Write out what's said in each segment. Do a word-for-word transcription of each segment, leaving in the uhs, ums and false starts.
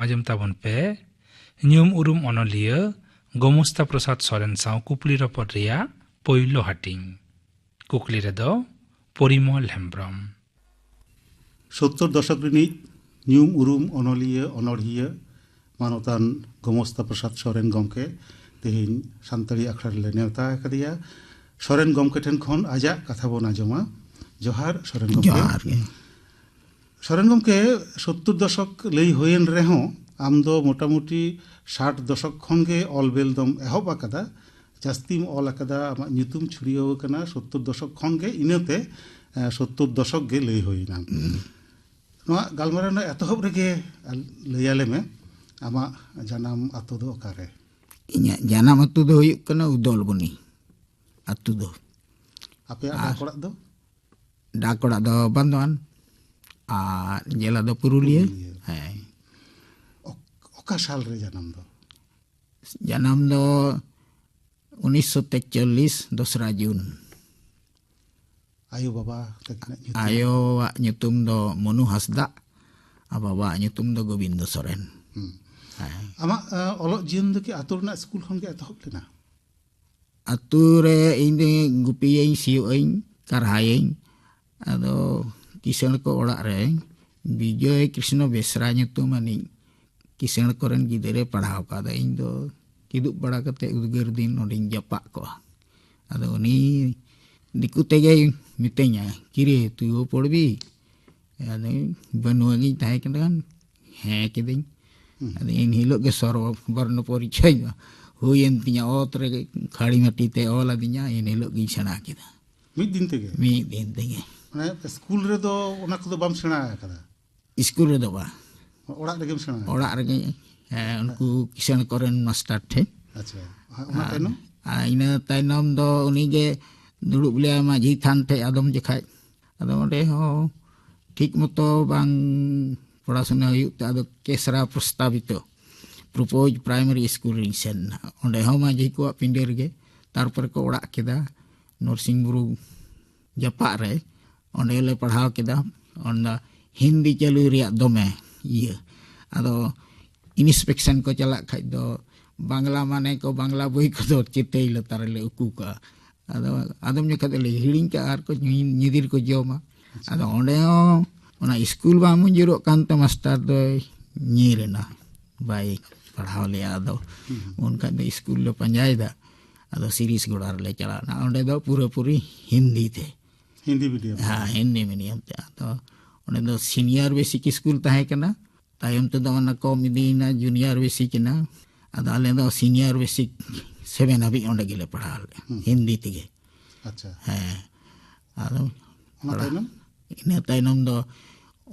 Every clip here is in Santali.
ᱟᱸᱡᱚᱢ ᱛᱟᱵᱚᱱ ᱯᱮ ᱧᱩᱢ ᱩᱨᱩᱢ ᱚᱱᱚᱞᱤᱭᱟᱹ ᱜᱳᱢᱚᱥᱛᱟ ᱯᱨᱚᱥᱟᱫᱽ ᱥᱚᱨᱮᱱ ᱥᱟᱶ ᱠᱩᱠᱞᱤ ᱨᱚᱯᱚᱲ ᱨᱮᱭᱟᱜ ᱯᱳᱭᱞᱳ ᱦᱟᱹᱴᱤᱧ᱾ ᱠᱩᱠᱞᱤ ᱨᱮᱫᱚ ᱯᱚᱨᱤᱢᱚᱞ ᱦᱮᱢᱵᱨᱚᱢ᱾ ᱥᱳᱛᱛᱳᱨ ᱫᱚᱥᱚᱠ ᱨᱤᱱᱤᱡ ᱧᱩᱢ ᱩᱨᱩᱢ ᱚᱱᱚᱞᱤᱭᱟᱹ, ᱚᱱᱚᱲᱦᱤᱭᱟᱹ, ᱢᱟᱱᱚᱛᱟᱱ ᱜᱳᱢᱚᱥᱛᱟ ᱯᱨᱚᱥᱟᱫᱽ ᱥᱚᱨᱮᱱ ᱜᱚᱢᱠᱮ ᱛᱮᱦᱮᱧ ᱥᱟᱱᱛᱟᱲᱤ ᱟᱠᱷᱲᱟ ᱨᱮᱞᱮ ᱱᱮᱣᱛᱟ ᱟᱠᱟᱫᱮᱭᱟ᱾ ᱥᱚᱨᱮᱱ ᱜᱚᱢᱠᱮ ᱴᱷᱮᱱ ᱠᱷᱚᱱ ᱟᱡᱟᱜ ᱠᱟᱛᱷᱟ ᱵᱚᱱ ᱟᱸᱡᱚᱢᱟ᱾ ᱡᱚᱦᱟᱨ ᱥᱚᱨᱮᱱ ᱜᱚᱢᱠᱮ᱾ ᱡᱚᱦᱟᱨ ᱜᱮ᱾ ᱥᱚᱨᱮᱱ ᱜᱚᱢᱠᱮ, ᱥᱳᱛᱛᱳᱨ ᱫᱚᱥᱚᱠ ᱞᱟᱹᱭ ᱦᱩᱭᱮᱱ ᱨᱮᱦᱚᱸ, ᱟᱢ ᱫᱚ ᱢᱚᱴᱟᱢᱩᱴᱤ ᱥᱟᱴ ᱫᱚᱥᱚᱠ ᱠᱷᱚᱱ ᱜᱮ ᱚᱞ ᱵᱮᱞ ᱫᱚᱢ ᱮᱦᱚᱵ ᱟᱠᱟᱫᱟ, ᱡᱟᱹᱥᱛᱤᱢ ᱚᱞ ᱟᱠᱟᱫᱟ, ᱟᱢᱟᱜ ᱧᱩᱛᱩᱢ ᱪᱷᱩᱲᱭᱟᱹᱣ ᱟᱠᱟᱱᱟ ᱥᱳᱛᱛᱳᱨ ᱫᱚᱥᱚᱠ ᱠᱷᱚᱱ ᱜᱮ᱾ ᱤᱱᱟᱹᱛᱮ ᱮ, ᱥᱳᱛᱛᱳᱨ ᱫᱚᱥᱚᱠ ᱜᱮ ᱞᱟᱹᱭ ᱦᱩᱭᱮᱱᱟ᱾ ᱱᱚᱣᱟ ᱜᱟᱞᱢᱟᱨᱟᱣ ᱨᱮᱱᱟᱜ ᱮᱛᱚᱦᱚᱵ ᱨᱮᱜᱮ ᱞᱟᱹᱭ ᱟᱞᱮ ᱢᱮ, ᱟᱢᱟᱜ ᱡᱟᱱᱟᱢ ᱟᱛᱳ ᱫᱚ ᱚᱠᱟᱨᱮ? ᱤᱧᱟᱹᱜ ᱡᱟᱱᱟᱢ ᱟᱹᱛᱩ ᱫᱚ ᱦᱩᱭᱩᱜ ᱠᱟᱱᱟ ᱩᱫᱚᱞᱵᱚᱱᱤ ᱟᱹᱛᱩ ᱫᱚ᱾ ᱟᱯᱮᱭᱟᱜ ᱟᱨ ᱰᱟᱠ ᱚᱲᱟᱜ ᱫᱚ? ᱰᱟᱠ ᱚᱲᱟᱜ ᱫᱚ ᱵᱟᱱᱫᱚᱣᱟᱱ ᱟᱨ ᱡᱮᱞᱟ ᱫᱚ ᱯᱩᱨᱩᱞᱤᱭᱟᱹ᱾ ᱯᱩᱨᱩᱞᱤᱭᱟᱹ᱾ ᱦᱮᱸ᱾ ᱚᱠ- ᱚᱠᱟ ᱥᱟᱞ ᱨᱮ ᱡᱟᱱᱟᱢ ᱫᱚ? ᱡᱟᱱᱟᱢ ᱫᱚ ᱩᱱᱤᱥᱥᱚ ᱛᱮᱪᱚᱞᱞᱤᱥ ᱫᱚᱥᱨᱟ ᱡᱩᱱ᱾ ᱟᱭᱳ ᱵᱟᱵᱟ ᱛᱟᱹᱠᱤᱱᱟᱜ ᱧᱩᱛᱩᱢ? ᱟᱭᱳᱣᱟᱜ ᱧᱩᱛᱩᱢ ᱫᱚ ᱢᱚᱱᱩ ᱦᱟᱸᱥᱫᱟᱜ ᱟᱨ ᱵᱟᱵᱟᱣᱟᱜ ᱧᱩᱛᱩᱢ ᱫᱚ ᱜᱳᱵᱤᱱᱫᱚ ᱥᱚᱨᱮᱱ᱾ ᱦᱩᱸ᱾ ᱦᱮᱸ᱾ ᱟᱢᱟᱜ ᱮ, ᱚᱞᱚᱜ ᱡᱤᱭᱚᱱ ᱫᱚ ᱠᱤ ᱟᱛᱳ ᱨᱮᱱᱟᱜ ᱥᱠᱩᱞ ᱠᱷᱚᱱ ᱜᱮ ᱮᱛᱚᱦᱚᱵ ᱞᱮᱱᱟ? ᱟᱹᱛᱩ ᱨᱮ ᱤᱧ ᱫᱚ ᱜᱩᱯᱤᱭᱟᱹᱧ, ᱥᱤᱭᱳᱜ ᱟᱹᱧ, ᱠᱟᱨᱦᱟᱭᱟᱹᱧ᱾ ᱟᱫᱚ ᱠᱤᱥᱟᱹᱬ ᱠᱚ ᱚᱲᱟᱜ ᱨᱮ ᱵᱤᱡᱚᱭ ᱠᱨᱤᱥᱱᱚ ᱵᱮᱥᱨᱟ ᱧᱩᱛᱩᱢ ᱟᱹᱱᱤᱡ ᱠᱤᱥᱟᱹᱬ ᱠᱚᱨᱮᱱ ᱜᱤᱫᱽᱨᱟᱹ ᱯᱟᱲᱦᱟᱣ ᱠᱟᱫᱟ᱾ ᱤᱧ ᱫᱚ ᱠᱤᱫᱩᱵ ᱵᱟᱲᱟ ᱠᱟᱛᱮ ᱩᱫᱽᱜᱟᱹᱨ ᱫᱤᱱ ᱱᱚᱰᱮᱧ ᱡᱟᱯᱟᱜ ᱠᱚᱜᱼᱟ᱾ ᱟᱫᱚ ᱩᱱᱤ ᱫᱤᱠᱩ ᱛᱮᱜᱮᱭ ᱢᱤᱛᱟᱹᱧᱟ, "ᱠᱤᱨᱮ, ᱛᱩᱭᱩ ᱯᱚᱲᱵᱤ?" ᱟᱫᱚ ᱵᱟᱹᱱᱩᱣᱟᱹ ᱜᱤᱧ ᱛᱟᱦᱮᱸ ᱠᱟᱱᱟ, ᱦᱮᱸ ᱠᱤᱫᱟᱹᱧ᱾ ᱟᱫᱚ ᱮᱱ ᱦᱤᱞᱳᱜ ᱜᱮ ᱥᱚᱨᱵᱚᱨᱱᱚ ᱯᱚᱨᱤᱪᱚᱭ ᱫᱚ ᱦᱩᱭᱮᱱ ᱛᱤᱧᱟ᱾ ᱚᱛ ᱨᱮ ᱠᱷᱟᱹᱲᱤ ᱢᱟᱹᱴᱤ ᱛᱮ ᱚᱞ ᱟᱹᱫᱤᱧᱟ, ᱮᱱ ᱦᱤᱞᱳᱜ ᱜᱤᱧ ᱥᱮᱬᱟ ᱠᱮᱫᱟ᱾ ᱢᱤᱫ ᱫᱤᱱ ᱛᱮᱜᱮ? ᱢᱤᱫ ᱫᱤᱱ ᱛᱮᱜᱮ᱾ ᱢᱟᱱᱮ ᱥᱠᱩᱞ ᱨᱮᱫᱚ ᱚᱱᱟ ᱠᱚᱫᱚ ᱵᱟᱢ ᱥᱮᱬᱟ ᱟᱠᱟᱫᱟ? ᱥᱠᱩᱞ ᱨᱮᱫᱚ ᱵᱟᱝ᱾ ᱚᱲᱟᱜ ᱨᱮᱜᱮᱢ ᱥᱮᱬᱟ ᱟᱠᱟᱫᱟ? ᱚᱲᱟᱜ ᱨᱮᱜᱮ, ᱦᱮᱸ, ᱩᱱᱠᱩ ᱠᱤᱥᱟᱹᱬ ᱠᱚᱨᱮᱱ ᱢᱟᱥᱴᱟᱨ ᱴᱷᱮᱱ᱾ ᱟᱪᱪᱷᱟ, ᱦᱮᱸ, ᱚᱱᱟ ᱛᱟᱭᱱᱚᱢ? ᱟᱨ ᱤᱱᱟᱹ ᱛᱟᱭᱱᱚᱢ ᱫᱚ ᱩᱱᱤᱜᱮ ᱫᱩᱲᱩᱵ ᱞᱮᱭᱟ ᱢᱟᱹᱡᱷᱤ ᱛᱷᱟᱱ ᱴᱷᱮᱡ ᱟᱫᱚᱢ ᱡᱚᱠᱷᱟᱡ᱾ ᱟᱫᱚ ᱚᱸᱰᱮ ᱦᱚᱸ ᱴᱷᱤᱠ ᱢᱚᱛᱚ ᱵᱟᱝ ᱯᱚᱲᱟᱥᱩᱱᱟ ᱦᱩᱭᱩᱜ ᱛᱮ ᱟᱫᱚ ᱠᱮᱥᱨᱟ ᱯᱨᱚᱥᱛᱟᱵᱤᱛᱚ ᱯᱨᱚᱯᱳᱡᱽ ᱯᱨᱟᱭᱢᱟᱨᱤ ᱥᱠᱩᱞ ᱨᱤᱧ ᱥᱮᱱ ᱮᱱᱟ᱾ ᱚᱸᱰᱮ ᱦᱚᱸ ᱢᱟᱹᱡᱷᱤ ᱠᱚᱣᱟᱜ ᱯᱤᱸᱰᱟᱹ ᱨᱮᱜᱮ, ᱛᱟᱨᱯᱚᱨᱮ ᱠᱚ ᱚᱲᱟᱜ ᱠᱮᱫᱟ ᱱᱚᱨᱥᱤᱝ ᱵᱩᱨᱩ ᱡᱟᱯᱟᱜ ᱨᱮ᱾ ᱚᱸᱰᱮ ᱞᱮ ᱯᱟᱲᱦᱟᱣ ᱠᱮᱫᱟ᱾ ᱚᱱᱟ ᱦᱤᱱᱫᱤ ᱪᱟᱹᱞᱩ ᱨᱮᱭᱟᱜ ᱫᱚᱢᱮ ᱤᱭᱟᱹ᱾ ᱟᱫᱚ ᱤᱱᱥᱯᱮᱠᱥᱚᱱ ᱠᱚ ᱪᱟᱞᱟᱜ ᱠᱷᱟᱡ ᱫᱚ ᱵᱟᱝᱞᱟ ᱢᱟᱱᱮ ᱠᱚ ᱵᱟᱝᱞᱟ ᱵᱳᱭ ᱠᱚᱫᱚ ᱪᱤᱛᱟᱹᱭ ᱞᱟᱛᱟᱨ ᱨᱮᱞᱮ ᱩᱠᱩ ᱠᱟᱜᱼᱟ᱾ ᱟᱫᱚ ᱟᱫᱚᱢ ᱡᱚᱠᱷᱟᱡ ᱫᱚᱞᱮ ᱦᱤᱲᱤᱧ ᱠᱟᱜᱼᱟ ᱟᱨ ᱠᱚ ᱧᱤ- ᱧᱤᱫᱤᱨ ᱠᱚ ᱡᱚᱢᱟ᱾ ᱟᱫᱚ ᱚᱸᱰᱮ ᱦᱚᱸ ᱚᱱᱟ ᱤᱥᱠᱩᱞ ᱵᱟᱝ ᱢᱚᱧᱡᱩᱨᱚᱜ ᱠᱟᱱᱛᱮ ᱢᱟᱥᱴᱟᱨ ᱫᱚᱭ ᱧᱤᱨ ᱮᱱᱟ, ᱵᱟᱭ ᱯᱟᱲᱦᱟᱣ ᱞᱮᱭᱟ᱾ ᱟᱫᱚ ᱩᱱ ᱠᱷᱟᱡ ᱫᱚ ᱤᱥᱠᱩᱞ ᱞᱮ ᱯᱟᱸᱡᱟᱭᱮᱫᱟ᱾ ᱟᱫᱚ ᱥᱤᱨᱤᱥ ᱜᱚᱲᱟ ᱨᱮᱞᱮ ᱪᱟᱞᱟᱣᱱᱟ᱾ ᱚᱸᱰᱮ ᱫᱚ ᱯᱩᱨᱟᱹᱯᱩᱨᱤ ᱦᱤᱱᱫᱤ ᱛᱮ᱾ ᱦᱤᱱᱫᱤ ᱢᱤᱰᱤᱭᱟᱢ᱾ ᱦᱮᱸ, ᱦᱤᱱᱫᱤ ᱢᱤᱰᱤᱭᱟᱢ ᱛᱮ᱾ ᱟᱫᱚ ᱚᱸᱰᱮ ᱫᱚ ᱥᱤᱱᱤᱭᱟᱨ ᱵᱮᱥᱤᱠ ᱤᱥᱠᱩᱞ ᱛᱟᱦᱮᱸ ᱠᱟᱱᱟ᱾ ᱛᱟᱭᱚᱢ ᱛᱮᱫᱚ ᱚᱱᱟ ᱠᱚᱢ ᱤᱫᱤᱭᱮᱱᱟ, ᱡᱩᱱᱤᱭᱟᱨ ᱵᱮᱥᱤᱠ ᱮᱱᱟ᱾ ᱟᱫᱚ ᱟᱞᱮ ᱫᱚ ᱥᱤᱱᱤᱭᱟᱨ ᱵᱮᱥᱤᱠ ᱥᱮᱵᱷᱮᱱ ᱦᱟᱹᱵᱤᱡ ᱚᱸᱰᱮ ᱜᱮᱞᱮ ᱯᱟᱲᱦᱟᱣ ᱞᱮᱫᱼᱟ, ᱦᱤᱱᱫᱤ ᱛᱮᱜᱮ᱾ ᱟᱪᱪᱷᱟ᱾ ᱦᱮᱸ, ᱟᱫᱚ ᱚᱱᱟ ᱛᱟᱭᱱᱚᱢ? ᱤᱱᱟᱹ ᱛᱟᱭᱱᱚᱢ ᱫᱚ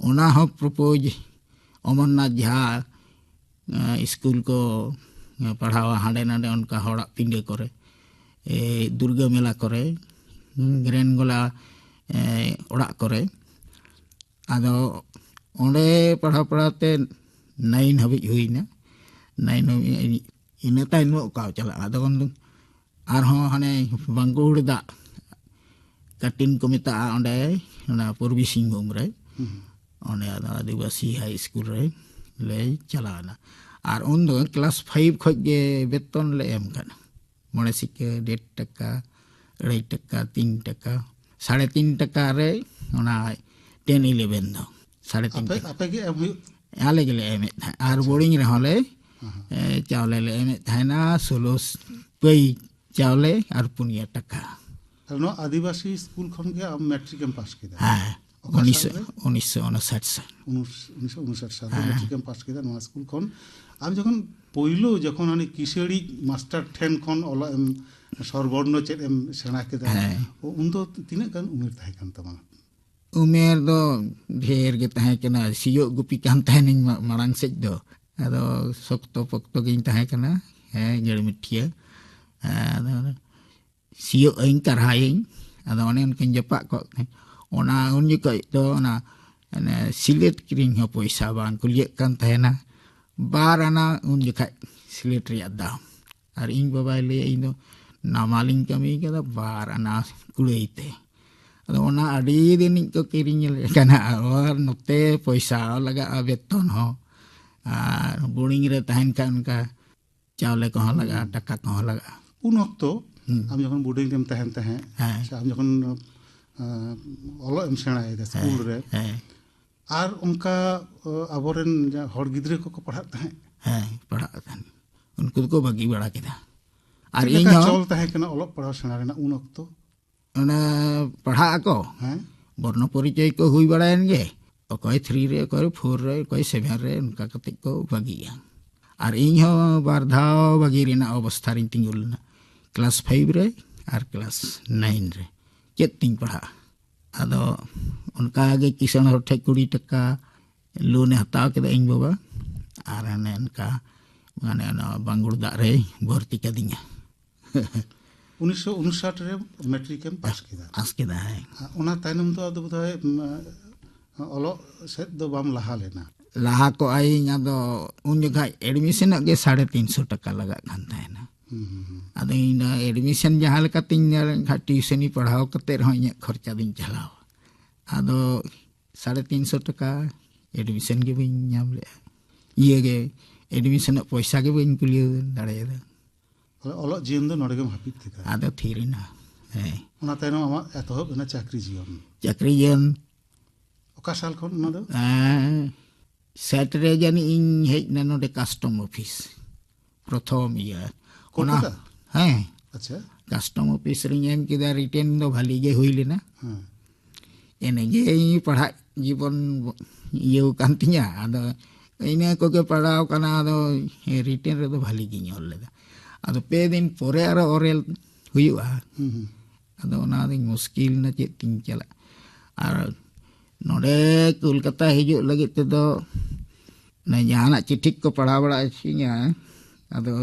ᱚᱱᱟ ᱦᱚᱸ ᱯᱨᱚᱯᱳᱡᱽ ᱚᱢᱚᱨᱱᱟᱛᱷ ᱡᱷᱟ, ᱮᱸ, ᱤᱥᱠᱩᱞ ᱠᱚ, ᱮᱸ, ᱯᱟᱲᱦᱟᱣᱟ ᱦᱟᱸᱰᱮ ᱱᱟᱰᱮ ᱚᱱᱠᱟ ᱦᱚᱲᱟᱜ ᱯᱤᱸᱰᱟᱹ ᱠᱚᱨᱮ, ᱮ, ᱫᱩᱨᱜᱟᱹ ᱢᱮᱞᱟ ᱠᱚᱨᱮ, ᱜᱨᱮᱱᱰ ᱜᱚᱞᱟ, ᱮ, ᱚᱲᱟᱜ ᱠᱚᱨᱮ᱾ ᱟᱫᱚ ᱚᱸᱰᱮ ᱯᱟᱲᱦᱟᱣ ᱯᱟᱲᱦᱟᱣ ᱛᱮ ᱱᱟᱭᱤᱱ ᱦᱟᱹᱵᱤᱡ ᱦᱩᱭᱱᱟ᱾ ᱱᱟᱭᱤᱱ ᱦᱟᱹᱵᱤᱡ, ᱤᱱᱟᱹ ᱛᱟᱭᱱᱚᱢ ᱚᱠᱟ ᱪᱟᱞᱟᱜᱼᱟ? ᱟᱫᱚ ᱩᱱ ᱫᱚ ᱟᱨᱦᱚᱸ ᱦᱟᱱᱮ ᱵᱟᱝᱜᱩᱲ ᱫᱟᱜ ᱠᱟᱴᱤᱱ ᱠᱚ ᱢᱮᱛᱟᱜᱼᱟ ᱚᱸᱰᱮ, ᱚᱱᱟ ᱯᱩᱨᱵᱤ ᱥᱤᱝᱵᱷᱩᱢ ᱨᱮ᱾ ᱚᱸᱰᱮ ᱟᱫᱚ ᱟᱹᱫᱤᱵᱟᱹᱥᱤ ᱦᱟᱭ ᱤᱥᱠᱩᱞ ᱨᱮ ᱞᱮ ᱪᱟᱞᱟᱣ ᱮᱱᱟ᱾ ᱟᱨ ᱩᱱ ᱫᱚ ᱠᱞᱟᱥ ᱯᱷᱟᱭᱤᱵᱷ ᱠᱷᱚᱡ ᱜᱮ ᱵᱮᱛᱚᱱ ᱞᱮ ᱮᱢ ᱠᱟᱱᱟ᱾ ᱢᱚᱬᱮ ᱥᱤᱠᱟᱹ, ᱰᱮᱲ ᱴᱟᱠᱟ, ᱟᱹᱲᱟᱹᱭ ᱴᱟᱠᱟ, ᱛᱤᱱ ᱴᱟᱠᱟ, ᱥᱟᱲᱮ ᱛᱤᱱ ᱴᱟᱠᱟ ᱨᱮ ᱚᱱᱟ ᱴᱮᱱ ᱤᱞᱮᱵᱷᱮᱱ ᱫᱚ᱾ ᱥᱟᱲᱮ ᱛᱤᱱ ᱟᱯᱮ ᱴᱟᱠᱟ᱾ ᱟᱯᱮ ᱜᱮ ᱮᱢ ᱦᱩᱭᱩᱜ? ᱟᱞᱮ ᱜᱮᱞᱮ ᱮᱢᱮᱫ ᱛᱟᱦᱮᱸᱫ᱾ ᱟᱨ ᱵᱳᱨᱰᱤᱝ ᱨᱮᱦᱚᱸ ᱞᱮ, ᱮ, ᱪᱟᱣᱞᱮ ᱞᱮ ᱮᱢᱮᱫ ᱛᱟᱦᱮᱱᱟ, ᱥᱳᱞᱳ ᱯᱟᱹᱭ ᱪᱟᱣᱞᱮ ᱟᱨ ᱯᱩᱱᱭᱟᱹ ᱴᱟᱠᱟ᱾ ᱛᱟᱦᱞᱮ ᱱᱚᱣᱟ ᱟᱹᱫᱤᱵᱟᱹᱥᱤ ᱥᱠᱩᱞ ᱠᱷᱚᱱ ᱜᱮ ᱟᱢ ᱢᱮᱴᱨᱤᱠ ᱮᱢ ᱯᱟᱥ ᱠᱮᱫᱟ? ᱦᱮᱸ, ᱚᱠᱟ ᱩᱱᱤᱥᱥᱚ ᱥᱟᱞ ᱨᱮ? ᱩᱱᱤᱥᱥᱚ ᱩᱱᱩᱥᱟᱴ ᱥᱟᱞ᱾ ᱩᱱᱤᱥ- ᱩᱱᱤᱥᱥᱚ ᱩᱱᱩᱥᱟᱴ ᱥᱟᱞ ᱨᱮ ᱢᱮᱴᱨᱤᱠ ᱮᱢ ᱯᱟᱥ ᱠᱮᱫᱟ ᱱᱚᱣᱟ ᱥᱠᱩᱞ ᱠᱷᱚᱱ᱾ ᱟᱢ ᱡᱚᱠᱷᱚᱱ ᱯᱳᱭᱞᱳ ᱡᱚᱠᱷᱚᱱ ᱦᱟᱱᱮ ᱠᱤᱥᱟᱹᱲᱤᱡ ᱢᱟᱥᱴᱟᱨ ᱴᱷᱮᱱ ᱠᱷᱚᱱ ᱚᱞᱚᱜ ᱮᱢ ᱥᱚᱨᱵᱚᱨᱱᱚ ᱪᱮᱫ ᱮᱢ ᱥᱮᱬᱟ ᱠᱮᱫᱟ, ᱦᱮᱸ᱾ ᱩᱱᱫᱚ ᱛᱤᱱᱟᱹᱜ ᱜᱟᱱ ᱩᱢᱮᱨ ᱛᱟᱦᱮᱸ ᱠᱟᱱ ᱛᱟᱢᱟ? ᱩᱢᱮᱨ ᱫᱚ ᱰᱷᱮᱨ ᱜᱮ ᱛᱟᱦᱮᱸ ᱠᱟᱱᱟ, ᱥᱤᱭᱳᱜ ᱜᱩᱯᱤ ᱠᱟᱱ ᱛᱟᱦᱮᱱᱤᱧ ᱢᱟ-, ᱢᱟᱲᱟᱝ ᱥᱮᱫ ᱫᱚ᱾ ᱟᱫᱚ ᱥᱚᱠᱛᱚ ᱯᱚᱠᱛᱚ ᱜᱤᱧ ᱛᱟᱦᱮᱸ ᱠᱟᱱᱟ, ᱦᱮᱸ, ᱜᱟᱹᱲᱢᱤᱴᱷᱤᱭᱟᱹ᱾ ᱦᱮᱸ, ᱟᱫᱚ ᱥᱤᱭᱳᱜ ᱟᱹᱧ, ᱠᱟᱨᱦᱟᱭᱟᱹᱧ, ᱟᱫᱚ ᱚᱱᱮ ᱚᱱᱠᱟᱧ ᱡᱟᱯᱟᱜ ᱠᱚᱜ ᱛᱟᱦᱮᱸᱫ᱾ ᱚᱱᱟ ᱩᱱ ᱡᱚᱠᱷᱚᱡ ᱫᱚ ᱚᱱᱟ, ᱚᱱᱮ ᱥᱤᱞᱮᱴ ᱠᱤᱨᱤᱧ ᱦᱚᱸ ᱯᱚᱭᱥᱟ ᱵᱟᱝ ᱠᱩᱞᱤᱭᱟᱹᱜ ᱠᱟᱱ ᱛᱟᱦᱮᱱᱟ᱾ ᱵᱟᱨ ᱟᱱᱟ ᱩᱱ ᱡᱚᱠᱷᱟᱡ ᱥᱤᱞᱮᱴ ᱨᱮᱭᱟᱜ ᱫᱟᱢ᱾ ᱟᱨ ᱤᱧ ᱵᱟᱵᱟᱭ ᱞᱟᱹᱭᱟ, ᱤᱧ ᱫᱚ ᱱᱟᱢᱟᱞᱤᱧ ᱠᱟᱹᱢᱤ ᱠᱟᱫᱟ, ᱵᱟᱨ ᱟᱱᱟ ᱠᱩᱲᱟᱹᱭ ᱛᱮ᱾ ᱟᱫᱚ ᱚᱱᱟ ᱟᱹᱰᱤ ᱫᱤᱱᱤᱧ ᱠᱚ ᱠᱤᱨᱤᱧ ᱞᱮ ᱠᱟᱱᱟ, ᱟᱨ ᱱᱚᱛᱮ ᱯᱚᱭᱥᱟ ᱞᱟᱜᱟᱜᱼᱟ, ᱵᱮᱛᱚᱱ ᱦᱚᱸ᱾ ᱟᱨ ᱵᱳᱨᱰᱤᱝ ᱨᱮ ᱛᱟᱦᱮᱱ ᱠᱷᱟᱱ ᱚᱱᱠᱟ ᱪᱟᱣᱞᱮ ᱠᱚᱦᱚᱸ ᱞᱟᱜᱟᱜᱼᱟ, ᱴᱟᱠᱟ ᱠᱚᱦᱚᱸ ᱞᱟᱜᱟᱜᱼᱟ᱾ ᱩᱱ ᱚᱠᱛᱚ ᱟᱢ ᱡᱚᱠᱷᱚᱱ ᱵᱳᱨᱰᱤᱝ ᱨᱮᱢ ᱛᱟᱦᱮᱱ ᱛᱟᱦᱮᱸᱫ, ᱦᱮᱸ᱾ ᱥᱮ ᱟᱢ ᱡᱚᱠᱷᱚᱱ ᱟᱸ, ᱚᱞᱚᱜ ᱮᱢ ᱥᱮᱬᱟᱭᱮᱫᱟ ᱥᱠᱩᱞ ᱨᱮ, ᱦᱮᱸ, ᱟᱨ ᱚᱱᱠᱟ ᱟᱸ, ᱟᱵᱚᱨᱮᱱ ᱡᱟᱦᱟᱸ ᱦᱚᱲ ᱜᱤᱫᱽᱨᱟᱹ ᱠᱚᱠᱚ ᱯᱟᱲᱦᱟᱜ ᱛᱟᱦᱮᱸᱫ, ᱦᱮᱸ, ᱯᱟᱲᱦᱟᱜ ᱠᱟᱱ ᱩᱱᱠᱩ ᱫᱚᱠᱚ ᱵᱟᱹᱜᱤ ᱵᱟᱲᱟ ᱠᱮᱫᱟ᱾ ᱟᱨ ᱪᱮᱫ ᱤᱧ ᱞᱮᱠᱟ ᱦᱚᱸ ᱪᱚᱞ ᱛᱟᱦᱮᱸ ᱠᱟᱱᱟ ᱚᱞᱚᱜ ᱯᱟᱲᱦᱟᱣ ᱥᱮᱬᱟ ᱨᱮᱱᱟᱜ ᱩᱱ ᱚᱠᱛᱚ? ᱚᱱᱟ ᱯᱟᱲᱦᱟᱜ ᱟᱠᱚ, ᱦᱮᱸ, ᱵᱚᱨᱱᱚ ᱯᱚᱨᱤᱪᱚᱭ ᱠᱚ ᱦᱩᱭ ᱵᱟᱲᱟᱭᱮᱱ ᱜᱮ, ᱚᱠᱚᱭ ᱛᱷᱨᱤ ᱨᱮ, ᱚᱠᱚᱭ ᱯᱷᱳᱨ ᱨᱮ, ᱚᱠᱚᱭ ᱥᱮᱵᱷᱮᱱ ᱨᱮ, ᱚᱱᱠᱟ ᱠᱟᱛᱮ ᱠᱚ ᱵᱟᱹᱜᱤᱭᱟ᱾ ᱟᱨ ᱤᱧ ᱦᱚᱸ ᱵᱟᱨ ᱫᱷᱟᱣ ᱵᱟᱹᱜᱤ ᱨᱮᱱᱟᱜ ᱚᱵᱚᱥᱛᱷᱟ ᱨᱤᱧ ᱛᱤᱸᱜᱩ ᱞᱮᱱᱟ, ᱠᱞᱟᱥ ᱯᱷᱟᱭᱤᱵᱷ ᱨᱮ ᱟᱨ ᱠᱞᱟᱥ ᱱᱟᱭᱤᱱ ᱨᱮ᱾ ᱪᱮᱫ ᱛᱤᱧ ᱯᱟᱲᱦᱟᱜᱼᱟ? ᱟᱫᱚ ᱚᱱᱠᱟ ᱜᱮ ᱠᱤᱥᱟᱹᱬ ᱦᱚᱲ ᱴᱷᱮᱡ ᱠᱩᱲᱤ ᱴᱟᱠᱟ ᱞᱳᱱᱮ ᱦᱟᱛᱟᱣ ᱠᱮᱫᱟ ᱤᱧ ᱵᱟᱵᱟ, ᱟᱨ ᱦᱟᱱᱮ ᱚᱱᱠᱟ ᱢᱟᱱᱮ ᱚᱱᱟ ᱵᱟᱝᱜᱩᱲ ᱫᱟᱜ ᱨᱮᱭ ᱵᱷᱚᱨᱛᱤ ᱠᱟᱫᱤᱧᱟ᱾ ᱩᱱᱤᱥᱥᱚ ᱩᱱᱩᱥᱟᱴ ᱨᱮ ᱢᱮᱴᱨᱤᱠ ᱮᱢ ᱯᱟᱥ ᱠᱮᱫᱟ᱾ ᱯᱟᱥ ᱠᱮᱫᱟ, ᱦᱮᱸ᱾ ᱚᱱᱟ ᱛᱟᱭᱱᱚᱢ ᱫᱚ ᱟᱫᱚ ᱵᱳᱫᱷᱚᱭ ᱚᱞᱚᱜ ᱥᱮᱫ ᱫᱚ ᱵᱟᱢ ᱞᱟᱦᱟ ᱞᱮᱱᱟ᱾ ᱞᱟᱦᱟ ᱠᱚᱜ ᱟᱹᱧ, ᱟᱫᱚ ᱩᱱ ᱡᱚᱠᱷᱟᱡ ᱮᱰᱢᱤᱥᱚᱱᱚᱜ ᱜᱮ ᱥᱟᱲᱮ ᱛᱤᱱᱥᱚ ᱴᱟᱠᱟ ᱞᱟᱜᱟᱜ ᱠᱟᱱ ᱛᱟᱦᱮᱱᱟ᱾ ᱦᱩᱸ, ᱦᱩᱸ, ᱦᱩᱸ᱾ ᱟᱫᱚ ᱤᱧ ᱫᱚ ᱮᱰᱢᱤᱥᱚᱱ ᱡᱟᱦᱟᱸ ᱞᱮᱠᱟᱛᱤᱧ ᱧᱮᱞ ᱮᱱᱠᱷᱟᱱ ᱴᱤᱭᱩᱥᱚᱱᱤ ᱯᱟᱲᱦᱟᱣ ᱠᱟᱛᱮ ᱨᱮᱦᱚᱸ ᱤᱧᱟᱹᱜ ᱠᱷᱚᱨᱪᱟ ᱫᱚᱧ ᱪᱟᱞᱟᱣᱟ᱾ ᱟᱫᱚ ᱥᱟᱲᱮ ᱛᱤᱱᱥᱚ ᱴᱟᱠᱟ ᱮᱰᱢᱤᱥᱚᱱ ᱜᱮ ᱵᱟᱹᱧ ᱧᱟᱢ ᱞᱮᱜᱼᱟ᱾ ᱤᱭᱟᱹ ᱜᱮ, ᱮᱰᱢᱤᱥᱚᱱᱚᱜ ᱯᱚᱭᱥᱟ ᱜᱮ ᱵᱟᱹᱧ ᱠᱩᱞᱤᱭᱟᱹᱣ ᱫᱟᱲᱮᱭᱟᱫᱟ᱾ ᱛᱟᱦᱞᱮ ᱚᱞᱚᱜ ᱡᱤᱭᱚᱱ ᱫᱚ ᱱᱚᱰᱮ ᱜᱮᱢ ᱦᱟᱹᱯᱤᱫ ᱠᱮᱫᱟ᱾ ᱟᱫᱚ ᱛᱷᱤᱨ ᱮᱱᱟ᱾ ᱦᱮᱸ᱾ ᱚᱱᱟ ᱛᱟᱭᱱᱚᱢ ᱟᱢᱟᱜ ᱮᱛᱚᱦᱚᱵ ᱮᱱᱟ ᱪᱟᱹᱠᱨᱤ ᱡᱤᱭᱚᱱ᱾ ᱪᱟᱹᱠᱨᱤ ᱡᱤᱭᱚᱱ ᱚᱠᱟ ᱥᱟᱞ ᱠᱷᱚᱱ ᱚᱱᱟ ᱫᱚ? ᱮᱸ, ᱥᱮᱴ ᱨᱮ ᱡᱟᱹᱱᱤᱡ ᱤᱧ ᱦᱮᱡ ᱮᱱᱟ ᱱᱚᱰᱮ ᱠᱟᱥᱴᱚᱢ ᱚᱯᱷᱤᱥ, ᱯᱨᱚᱛᱷᱚᱢ ᱤᱭᱟᱹ᱾ ᱚᱱᱟ, ᱠᱳᱞᱠᱟᱛᱟ? ᱦᱮᱸ, ᱟᱪᱪᱷᱟ᱾ ᱠᱟᱥᱴᱚᱢ ᱚᱯᱷᱤᱥ ᱨᱤᱧ ᱮᱢ ᱠᱮᱫᱟ, ᱨᱤᱴᱮᱱ ᱫᱚ ᱵᱷᱟᱞᱤ ᱜᱮ ᱦᱩᱭ ᱞᱮᱱᱟ᱾ ᱦᱮᱸ᱾ ᱮᱱᱮ ᱜᱮ ᱤᱧ ᱯᱟᱲᱦᱟᱜ ᱡᱤᱵᱚᱱ ᱤᱭᱟᱹᱣ ᱠᱟᱱ ᱛᱤᱧᱟ᱾ ᱟᱫᱚ ᱤᱱᱟᱹ ᱠᱚᱜᱮ ᱯᱟᱲᱦᱟᱣ ᱠᱟᱱᱟ᱾ ᱟᱫᱚ ᱨᱤᱴᱮᱱ ᱨᱮᱫᱚ ᱵᱷᱟᱞᱤ ᱜᱤᱧ ᱚᱞ ᱞᱮᱫᱟ᱾ ᱟᱫᱚ ᱯᱮ ᱫᱤᱱ ᱯᱚᱨᱮ ᱟᱨᱚ ᱚᱨᱮᱞ ᱦᱩᱭᱩᱜᱼᱟ᱾ ᱦᱩᱸ, ᱦᱩᱸ᱾ ᱟᱫᱚ ᱚᱱᱟ ᱫᱚᱧ ᱢᱩᱥᱠᱤᱞ ᱮᱱᱟ, ᱪᱮᱫ ᱛᱤᱧ ᱪᱟᱞᱟᱜ᱾ ᱟᱨ ᱱᱚᱰᱮ ᱠᱳᱞᱠᱟᱛᱟ ᱦᱤᱡᱩᱜ ᱞᱟᱹᱜᱤᱫ ᱛᱮᱫᱚ ᱚᱱᱮ ᱡᱟᱦᱟᱱᱟᱜ ᱪᱤᱴᱷᱤ ᱠᱚ ᱯᱟᱲᱦᱟᱣ ᱵᱟᱲᱟ ᱦᱚᱪᱚᱧᱟ, ᱟᱫᱚ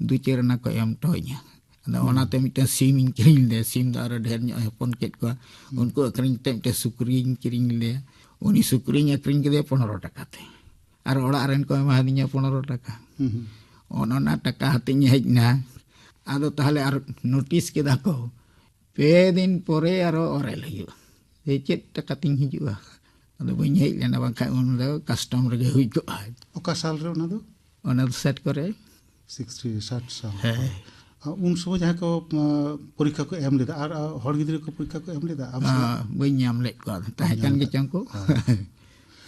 ᱫᱩ ᱪᱟᱹᱨ ᱟᱱᱟ ᱠᱚ ᱮᱢ ᱦᱚᱴᱚ ᱟᱹᱧᱟ᱾ ᱟᱫᱚ ᱚᱱᱟᱛᱮ ᱢᱤᱫᱴᱮᱱ ᱥᱤᱢ ᱤᱧ ᱠᱤᱨᱤᱧ ᱞᱮᱫᱮᱭᱟ᱾ ᱥᱤᱢ ᱫᱚ ᱟᱨᱚ ᱰᱷᱮᱨ ᱧᱚᱜ ᱮ ᱦᱚᱯᱚᱱ ᱠᱮᱫ ᱠᱚᱣᱟ᱾ ᱩᱱᱠᱩ ᱟᱹᱠᱷᱨᱤᱧ ᱠᱟᱛᱮ ᱢᱤᱫᱴᱮᱱ ᱥᱩᱠᱨᱤᱧ ᱠᱤᱨᱤᱧ ᱞᱮᱫᱮᱭᱟ᱾ ᱩᱱᱤ ᱥᱩᱠᱨᱤᱧ ᱟᱹᱠᱷᱨᱤᱧ ᱠᱮᱫᱮᱭᱟ ᱯᱚᱱᱨᱚ ᱴᱟᱠᱟ ᱛᱮ, ᱟᱨ ᱚᱲᱟᱜ ᱨᱮᱱ ᱠᱚ ᱮᱢᱟᱫᱤᱧᱟ ᱯᱚᱱᱨᱚ ᱴᱟᱠᱟ᱾ ᱦᱩᱸ, ᱦᱩᱸ᱾ ᱚᱱ ᱚᱱᱟ ᱴᱟᱠᱟ ᱦᱟᱛᱮᱧ ᱦᱮᱡ ᱮᱱᱟ᱾ ᱟᱫᱚ ᱛᱟᱦᱞᱮ ᱟᱨ ᱱᱳᱴᱤᱥ ᱠᱮᱫᱟ ᱠᱚ, ᱯᱮ ᱫᱤᱱ ᱯᱚᱨᱮ ᱟᱨᱚ ᱚᱨᱮᱞ ᱦᱩᱭᱩᱜᱼᱟ᱾ ᱮ, ᱪᱮᱫ ᱴᱟᱠᱟ ᱛᱤᱧ ᱦᱤᱡᱩᱜᱼᱟ? ᱟᱫᱚ ᱵᱟᱹᱧ ᱦᱮᱡ ᱞᱮᱱᱟ, ᱵᱟᱝᱠᱷᱟᱱ ᱩᱱ ᱫᱚ ᱠᱟᱥᱴᱚᱢ ᱨᱮᱜᱮ ᱦᱩᱭ ᱠᱚᱜᱼᱟ᱾ ᱚᱠᱟ ᱥᱟᱞ ᱨᱮ ᱚᱱᱟ ᱫᱚ? ᱚᱱᱟ ᱫᱚ ᱥᱮᱴ ᱠᱚᱨᱮ᱾ ᱥᱤᱠᱥᱴᱤ, ᱥᱟᱴ ᱥᱟᱞ᱾ ᱦᱮᱸ᱾ ᱟᱨ ᱩᱱ ᱥᱚᱢᱚᱭ ᱡᱟᱦᱟᱸᱭ ᱠᱚ ᱟᱸ, ᱯᱚᱨᱤᱠᱠᱷᱟ ᱠᱚ ᱮᱢ ᱞᱮᱫᱟ ᱟᱨ ᱟᱨ ᱦᱚᱲ ᱜᱤᱫᱽᱨᱟᱹ ᱠᱚ ᱯᱚᱨᱤᱠᱠᱷᱟ ᱠᱚ ᱮᱢ ᱞᱮᱫᱟ ᱟᱢ ᱥᱟᱞᱟᱜ? ᱟᱸ, ᱵᱟᱹᱧ ᱧᱟᱢ ᱞᱮᱫ ᱠᱚᱣᱟ, ᱛᱟᱦᱮᱸ ᱠᱟᱱ ᱜᱮ ᱪᱚᱝ ᱠᱚ᱾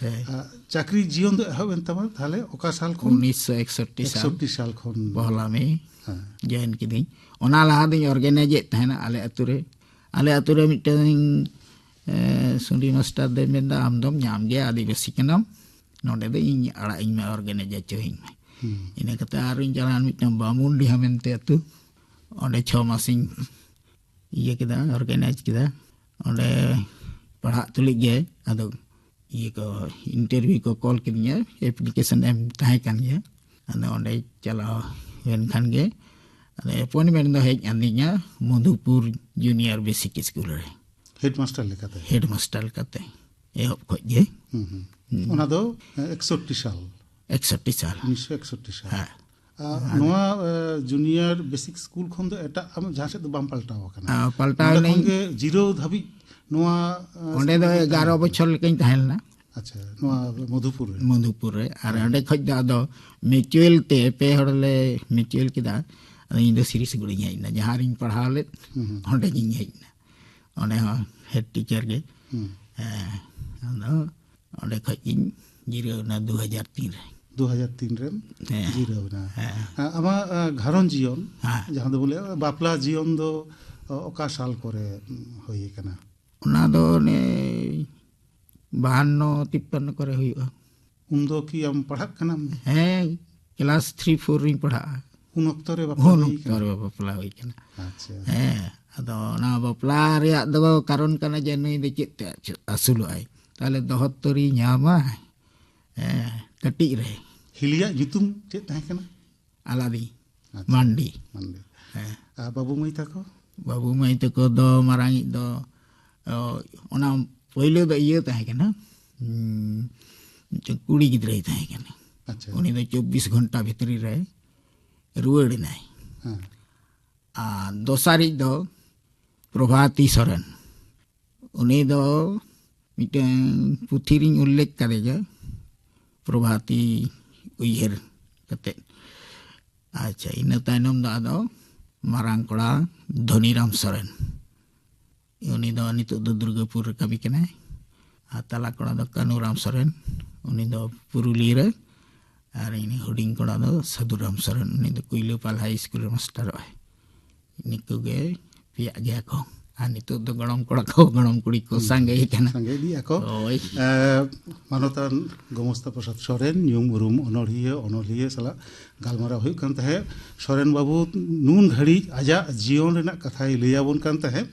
ᱦᱮᱸ᱾ ᱟᱨ ᱪᱟᱹᱠᱨᱤ ᱡᱤᱭᱚᱱ ᱫᱚ ᱮᱦᱚᱵ ᱮᱱ ᱛᱟᱢᱟ ᱛᱟᱦᱞᱮ ᱚᱠᱟ ᱥᱟᱞ ᱠᱷᱚᱱ? ᱩᱱᱤᱥᱥᱚ ᱮᱠᱥᱚᱴᱴᱤ ᱥᱟᱞ᱾ ᱮᱠᱥᱚᱴᱴᱤ ᱥᱟᱞ ᱠᱷᱚᱱ᱾ ᱯᱚᱦᱞᱟ ᱢᱮ ᱦᱮᱸ᱾ ᱡᱚᱭᱮᱱ ᱠᱤᱫᱟᱹᱧ᱾ ᱚᱱᱟ ᱞᱟᱦᱟ ᱫᱚᱧ ᱚᱨᱜᱮᱱᱟᱭᱤᱡᱮᱫ ᱛᱟᱦᱮᱱᱟ ᱟᱞᱮ ᱟᱹᱛᱩ ᱨᱮ᱾ ᱟᱞᱮ ᱟᱹᱛᱩ ᱨᱮ ᱢᱤᱫᱴᱟᱝ, ᱮ, ᱥᱩᱱᱰᱤ ᱢᱟᱥᱴᱟᱨ ᱫᱚᱭ ᱢᱮᱱᱫᱟ, "ᱟᱢ ᱫᱚᱢ ᱧᱟᱢ ᱜᱮᱭᱟ, ᱟᱹᱫᱤᱵᱟᱹᱥᱤ ᱠᱟᱱᱟᱢ, ᱱᱚᱰᱮ ᱫᱚ ᱤᱧ ᱟᱲᱟᱜ ᱤᱧ ᱢᱮ, ᱚᱨᱜᱮᱱᱟᱭᱤᱡ ᱦᱚᱪᱚ ᱤᱧ ᱢᱮ᱾" ᱦᱩᱸ᱾ ᱤᱱᱟᱹ ᱠᱟᱛᱮ ᱟᱨᱚᱧ ᱪᱟᱞᱟᱣᱮᱱ ᱢᱤᱫᱴᱟᱝ ᱵᱟᱢᱩᱱᱰᱤᱦᱟ ᱢᱮᱱᱛᱮ ᱟᱹᱛᱩ, ᱚᱸᱰᱮ ᱪᱷᱚ ᱢᱟᱥᱤᱧ ᱤᱭᱟᱹ ᱠᱮᱫᱟ, ᱚᱨᱜᱮᱱᱟᱭᱤᱡᱽ ᱠᱮᱫᱟ᱾ ᱚᱸᱰᱮ ᱯᱟᱲᱦᱟᱜ ᱛᱩᱞᱩᱡ ᱜᱮ ᱟᱫᱚ ᱤᱭᱟᱹ ᱠᱚ, ᱤᱱᱴᱟᱨᱵᱷᱤᱭᱩ ᱠᱚ ᱠᱚᱞ ᱠᱤᱫᱤᱧᱟ, ᱮᱯᱞᱤᱠᱮᱥᱚᱱ ᱮᱢ ᱛᱟᱦᱮᱸ ᱠᱟᱱ ᱜᱮᱭᱟ᱾ ᱟᱫᱚ ᱚᱸᱰᱮ ᱪᱟᱞᱟᱣ ᱮᱱ ᱠᱷᱟᱱ ᱜᱮ ᱟᱫᱚ ᱮᱯᱚᱭᱮᱱᱴᱢᱮᱱᱴ ᱫᱚ ᱦᱮᱡ ᱟᱹᱫᱤᱧᱟ ᱢᱚᱫᱷᱩᱯᱩᱨ ᱡᱩᱱᱤᱭᱟᱨ ᱵᱮᱥᱤᱠ ᱥᱠᱩᱞ ᱨᱮ᱾ ᱦᱮᱰᱢᱟᱥᱴᱟᱨ ᱞᱮᱠᱟᱛᱮ? ᱦᱮᱰᱢᱟᱥᱴᱟᱨ ᱞᱮᱠᱟᱛᱮ ᱮᱦᱚᱵ ᱠᱷᱚᱡ ᱜᱮ᱾ ᱦᱩᱸ, ᱦᱩᱸ᱾ ᱚᱱᱟ ᱫᱚ ᱮᱠᱥᱚᱴᱴᱤ ᱥᱟᱞ? ᱮᱠᱥᱚᱴᱴᱤ ᱥᱟᱞ᱾ ᱩᱱᱤᱥᱥᱚ ᱮᱠᱥᱚᱴᱴᱤ ᱥᱟᱞ᱾ ᱦᱮᱸ᱾ ᱟᱨ ᱱᱚᱣᱟ ᱡᱩᱱᱤᱭᱟᱨ ᱵᱮᱥᱤᱠ ᱥᱠᱩᱞ ᱠᱷᱚᱱ ᱫᱚ ᱮᱴᱟᱜ ᱟᱢ ᱡᱟᱦᱟᱸ ᱥᱮᱫ ᱫᱚ ᱵᱟᱢ ᱯᱟᱞᱴᱟᱣ ᱟᱠᱟᱱᱟ? ᱟᱨ ᱯᱟᱞᱴᱟᱣ ᱚᱸᱰᱮ ᱠᱷᱚᱱ ᱮᱱᱟᱹᱧ᱾ ᱜᱮ ᱡᱤᱨᱟᱹᱣ ᱫᱷᱟᱹᱵᱤᱡ ᱱᱚᱣᱟ, ᱟᱸ, ᱚᱸᱰᱮ ᱫᱚ ᱥᱠᱩᱞ ᱨᱮ ᱮᱜᱟᱨᱚ ᱛᱟᱦᱮᱸ ᱵᱚᱪᱷᱚᱨ ᱞᱮᱠᱟᱧ ᱛᱟᱦᱮᱸ ᱞᱮᱱᱟ᱾ ᱟᱪᱪᱷᱟ, ᱱᱚᱣᱟ ᱢᱚᱫᱷᱩᱯᱩᱨ ᱨᱮ? ᱢᱚᱫᱷᱩᱯᱩᱨ ᱨᱮ᱾ ᱟᱨ ᱚᱸᱰᱮ ᱠᱷᱚᱡ ᱫᱚ ᱟᱫᱚ ᱢᱤᱪᱩᱭᱮᱞ ᱛᱮ ᱯᱮ ᱦᱚᱲ ᱞᱮ ᱢᱤᱪᱩᱭᱮᱞ ᱠᱮᱫᱟ᱾ ᱟᱫᱚ ᱤᱧ ᱫᱚ ᱥᱤᱨᱤᱥᱜᱩᱲᱤᱧ ᱦᱮᱡ ᱮᱱᱟ, ᱡᱟᱦᱟᱸ ᱨᱤᱧ ᱯᱟᱲᱦᱟᱣ ᱞᱮᱫ᱾ ᱦᱩᱸ, ᱦᱩᱸ᱾ ᱚᱸᱰᱮ ᱜᱤᱧ ᱦᱮᱡ ᱮᱱᱟ, ᱚᱸᱰᱮ ᱦᱚᱸ ᱦᱮᱰ ᱴᱤᱪᱟᱨ ᱜᱮ᱾ ᱦᱩᱸ᱾ ᱦᱮᱸ, ᱟᱫᱚ ᱚᱸᱰᱮ ᱠᱷᱚᱡ ᱜᱤᱧ ᱡᱤᱨᱟᱹᱣ ᱮᱱᱟ ᱫᱩ ᱦᱟᱡᱟᱨ ᱛᱤᱱ ᱨᱮ᱾ ᱫᱩ ᱦᱟᱡᱟᱨ ᱛᱤᱱ ᱨᱮᱢ ᱦᱮᱸ᱾ ᱡᱤᱨᱟᱹᱣ ᱮᱱᱟ᱾ ᱦᱮᱸ᱾ ᱟᱢᱟᱜ ᱟᱸ, ᱜᱷᱟᱨᱚᱸᱡᱽ ᱡᱤᱭᱚᱱ, ᱦᱮᱸ᱾ ᱡᱟᱦᱟᱸ ᱫᱚ ᱵᱚᱞᱮ ᱵᱟᱯᱞᱟ ᱡᱤᱭᱚᱱ ᱫᱚ ᱚ, ᱚᱠᱟ ᱥᱟᱞ ᱠᱚᱨᱮ ᱩᱸ, ᱦᱩᱭ ᱟᱠᱟᱱᱟ? ᱚᱱᱟ ᱫᱚ ᱚᱱᱮ ᱵᱟᱦᱟᱱᱱᱚ ᱛᱤᱯᱯᱟᱱᱱᱚ ᱠᱚᱨᱮ ᱦᱩᱭᱩᱜᱼᱟ᱾ ᱩᱱᱫᱚ ᱠᱤ ᱟᱢ ᱯᱟᱲᱦᱟᱜ ᱠᱟᱱᱟᱢ? ᱦᱮᱸ, ᱠᱞᱟᱥ ᱛᱷᱨᱤ ᱯᱷᱳᱨ ᱨᱤᱧ ᱯᱟᱲᱦᱟᱜᱼᱟ᱾ ᱩᱱ ᱚᱠᱛᱚ ᱨᱮ ᱵᱟᱯᱞᱟ ᱩᱱ ᱦᱩᱭ ᱚᱠᱛᱚ ᱟᱠᱟᱱᱟ? ᱨᱮ ᱵᱟᱯᱞᱟ ᱦᱩᱭ ᱠᱟᱱᱟ᱾ ᱟᱪᱪᱷᱟ᱾ ᱦᱮᱸ, ᱟᱫᱚ ᱚᱱᱟ ᱵᱟᱯᱞᱟ ᱨᱮᱭᱟᱜ ᱫᱚ ᱠᱟᱨᱚᱱ ᱠᱟᱱᱟ ᱡᱮ ᱱᱩᱭ ᱫᱚ ᱪᱮᱫ ᱛᱮ ᱟᱹᱥᱩ-, ᱟᱹᱥᱩᱞᱚᱜᱼᱟᱭ? ᱛᱟᱦᱞᱮ ᱫᱚᱦᱚ ᱛᱚᱨᱤ ᱧᱟᱢᱟ? ᱦᱮᱸ, ᱠᱟᱹᱴᱤᱡ ᱨᱮ᱾ ᱦᱤᱞᱤᱭᱟᱜ ᱧᱩᱛᱩᱢ ᱪᱮᱫ ᱛᱟᱦᱮᱸ ᱠᱟᱱᱟ? ᱟᱞᱟᱫᱤ ᱟᱪᱪᱷᱟ᱾ ᱢᱟᱱᱰᱤ᱾ ᱢᱟᱱᱰᱤ᱾ ᱦᱮᱸ᱾ ᱟᱨ ᱵᱟᱹᱵᱩ ᱢᱟᱹᱭ ᱛᱟᱠᱚ? ᱵᱟᱹᱵᱩ ᱢᱟᱹᱭ ᱛᱟᱠᱚ ᱫᱚ ᱢᱟᱨᱟᱝᱤᱡ ᱫᱚ, ᱚ, ᱚᱱᱟ ᱯᱳᱭᱞᱳ ᱫᱚ ᱤᱭᱟᱹ ᱛᱟᱦᱮᱸ ᱠᱟᱱᱟ, ᱩᱸ, ᱢᱤᱫᱴᱮᱱ ᱠᱩᱲᱤ ᱜᱤᱫᱽᱨᱟᱹᱭ ᱛᱟᱦᱮᱸ ᱠᱟᱱᱟ᱾ ᱟᱪᱪᱷᱟ᱾ ᱩᱱᱤ ᱫᱚ ᱪᱚᱵᱵᱤᱥ ᱜᱷᱚᱱᱴᱟ ᱵᱷᱤᱛᱨᱤ ᱨᱮ ᱨᱩᱣᱟᱹᱲ ᱮᱱᱟᱭ᱾ ᱦᱮᱸ᱾ ᱟᱨ ᱫᱚᱥᱟᱨᱤᱡ ᱫᱚ ᱯᱨᱚᱵᱷᱟᱛᱤ ᱥᱚᱨᱮᱱ, ᱩᱱᱤ ᱫᱚ ᱢᱤᱫᱴᱟᱝ ᱯᱩᱛᱷᱤ ᱨᱤᱧ ᱩᱞᱞᱮᱠᱷ ᱠᱟᱫᱮ ᱜᱮ, ᱯᱨᱚᱵᱷᱟᱛᱤ ᱩᱭᱦᱟᱹᱨ ᱠᱟᱛᱮ᱾ ᱟᱪᱪᱷᱟ, ᱤᱱᱟᱹ ᱛᱟᱭᱱᱚᱢ ᱫᱚ ᱟᱫᱚ ᱢᱟᱨᱟᱝ ᱠᱚᱲᱟ ᱫᱷᱚᱱᱤᱨᱟᱢ ᱥᱚᱨᱮᱱ, ᱩᱱᱤ ᱫᱚ ᱱᱤᱛᱚᱜ ᱫᱚ ᱫᱩᱨᱜᱟᱹᱯᱩᱨ ᱨᱮ ᱠᱟᱹᱢᱤ ᱠᱟᱱᱟᱭ᱾ ᱟᱨ ᱛᱟᱞᱟ ᱠᱚᱲᱟ ᱫᱚ ᱠᱟᱹᱱᱩᱨᱟᱢ ᱥᱚᱨᱮᱱ, ᱩᱱᱤ ᱫᱚ ᱯᱩᱨᱩᱞᱤᱭᱟᱹ ᱨᱮ᱾ ᱟᱨ ᱤᱱᱟᱹ ᱦᱩᱰᱤᱧ ᱠᱚᱲᱟ ᱫᱚ ᱥᱟᱹᱫᱷᱩᱨᱟᱢ ᱥᱚᱨᱮᱱ, ᱩᱱᱤ ᱫᱚ ᱠᱩᱭᱞᱟᱹᱯᱟᱞ ᱦᱟᱭ ᱥᱠᱩᱞ ᱨᱮ ᱢᱟᱥᱴᱟᱨᱚᱜ ᱟᱭ᱾ ᱱᱤᱠᱩ ᱜᱮ ᱯᱮᱭᱟᱜ ᱜᱮᱭᱟ ᱠᱚ᱾ ᱟᱨ ᱱᱤᱛᱚᱜ ᱫᱚ ᱜᱚᱲᱚᱢ ᱠᱚᱲᱟ ᱠᱚ ᱜᱚᱲᱚᱢ ᱠᱩᱲᱤ ᱠᱚ ᱥᱟᱸᱜᱮ ᱠᱟᱱᱟ᱾ ᱥᱟᱸᱜᱮ ᱤᱫᱤᱜ ᱟᱠᱚ᱾ ᱦᱳᱭ᱾ ᱮ, ᱢᱟᱱᱚᱛᱟᱱ ᱜᱚᱢᱚᱥᱛᱟ ᱯᱨᱚᱥᱟᱫᱽ ᱥᱚᱨᱮᱱ, ᱧᱩᱢ ᱩᱨᱩᱢ ᱚᱱᱚᱲᱦᱤᱭᱟᱹ, ᱚᱱᱚᱞᱤᱭᱟᱹ ᱥᱟᱞᱟᱜ ᱜᱟᱞᱢᱟᱨᱟᱣ ᱦᱩᱭᱩᱜ ᱠᱟᱱ ᱛᱟᱦᱮᱸᱫ᱾ ᱥᱚᱨᱮᱱ ᱵᱟᱹᱵᱩ ᱱᱩᱱ ᱜᱷᱟᱹᱲᱤᱡ ᱟᱡᱟᱜ ᱡᱤᱭᱚᱱ ᱨᱮᱱᱟᱜ ᱠᱟᱛᱷᱟᱭ ᱞᱟᱹᱭ ᱟᱵᱚᱱ ᱠᱟᱱ ᱛᱟᱦᱮᱸᱫ᱾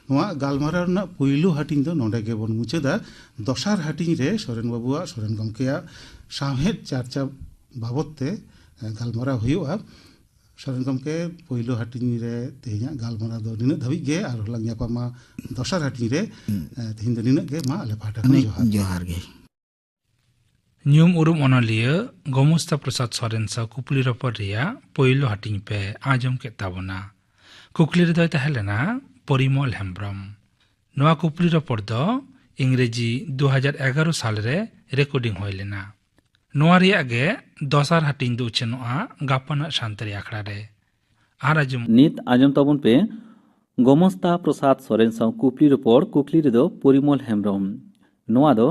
ᱱᱚᱣᱟ ᱜᱟᱞᱢᱟᱨᱟᱣ ᱨᱮᱱᱟᱜ ᱯᱩᱭᱞᱩ ᱦᱟᱹᱴᱤᱧ ᱫᱚ ᱱᱚᱰᱮ ᱜᱮᱵᱚᱱ ᱢᱩᱪᱟᱹᱫᱟ᱾ ᱫᱚᱥᱟᱨ ᱦᱟᱹᱴᱤᱧ ᱨᱮ ᱥᱚᱨᱮᱱ ᱵᱟᱹᱵᱩᱣᱟᱜ, ᱥᱚᱨᱮᱱ ᱜᱚᱢᱠᱮᱭᱟᱜ ᱥᱟᱶᱦᱮᱫ ᱪᱟᱨᱪᱟ ᱵᱟᱵᱚᱛ ᱛᱮ, ᱮ, ᱜᱟᱞᱢᱟᱨᱟᱣ ᱦᱩᱭᱩᱜᱼᱟ᱾ ᱥᱚᱨᱮᱱ ᱜᱚᱢᱠᱮ, ᱯᱳᱭᱞᱳ ᱦᱟᱹᱴᱤᱧ ᱨᱮ ᱛᱮᱦᱮᱧᱟᱜ ᱜᱟᱞᱢᱟᱨᱟᱣ ᱫᱚ ᱱᱤᱱᱟᱹᱜ ᱫᱷᱟᱹᱵᱤᱡ ᱜᱮ, ᱟᱨᱦᱚᱸ ᱞᱟᱝ ᱧᱟᱯᱟᱢᱟ ᱫᱚᱥᱟᱨ ᱦᱟᱹᱴᱤᱧ ᱨᱮ᱾ ᱮ, ᱛᱮᱦᱮᱧ ᱫᱚ ᱱᱤᱱᱟᱹᱜ ᱜᱮ, ᱢᱟ ᱟᱞᱮ ᱯᱟᱦᱴᱟ ᱠᱷᱚᱱ ᱡᱚᱦᱟᱨ᱾ ᱡᱚᱦᱟᱨ ᱜᱮ᱾ ᱧᱩᱢ ᱩᱨᱩᱢ ᱚᱱᱚᱞᱤᱭᱟᱹ ᱜᱚᱢᱚᱥᱛᱟ ᱯᱨᱚᱥᱟᱫᱽ ᱥᱚᱨᱮᱱ ᱥᱟᱶ ᱠᱩᱠᱞᱤ ᱨᱚᱯᱚᱲ ᱨᱮᱭᱟᱜ ᱯᱳᱭᱞᱳ ᱦᱟᱹᱴᱤᱧ ᱯᱮ ᱟᱸᱡᱚᱢ ᱠᱮᱫ ᱛᱟᱵᱚᱱᱟ᱾ ᱠᱩᱠᱞᱤ ᱨᱮᱫᱚᱭ ᱛᱟᱦᱮᱸ ᱞᱮᱱᱟ ᱯᱚᱨᱤᱢᱚᱞ ᱦᱮᱢᱵᱨᱚᱢ᱾ ᱱᱚᱣᱟ ᱠᱩᱠᱞᱤ ᱨᱚᱯᱚᱲ ᱫᱚ ᱤᱝᱨᱮᱡᱤ ᱫᱩ ᱦᱟᱡᱟᱨ ᱮᱜᱟᱨᱚ ᱥᱟᱞ ᱨᱮ ᱨᱮᱠᱚᱨᱰᱤᱝ ᱦᱩᱭ ᱞᱮᱱᱟ᱾ ᱱᱚᱣᱟ ᱨᱮᱭᱟᱜ ᱜᱮ ᱫᱚᱥᱟᱨ ᱦᱟᱹᱴᱤᱧ ᱫᱚ ᱩᱪᱷᱟᱹᱱᱚᱜᱼᱟ ᱜᱟᱯᱟᱱᱟᱜ ᱥᱟᱱᱛᱟᱲᱤ ᱟᱠᱷᱲᱟ ᱨᱮ᱾ ᱟᱨ ᱟᱸᱡᱚᱢ ᱱᱤᱛ ᱟᱸᱡᱚᱢ ᱛᱟᱵᱚᱱ ᱯᱮ ᱜᱚᱢᱚᱥᱛᱟ ᱯᱨᱚᱥᱟᱫᱽ ᱥᱚᱨᱮᱱ ᱥᱟᱶ ᱠᱩᱠᱞᱤ ᱨᱚᱯᱚᱲ, ᱠᱩᱠᱞᱤ ᱨᱮᱫᱚ ᱯᱚᱨᱤᱢᱚᱞ ᱦᱮᱢᱵᱨᱚᱢ᱾ ᱱᱚᱣᱟ ᱫᱚ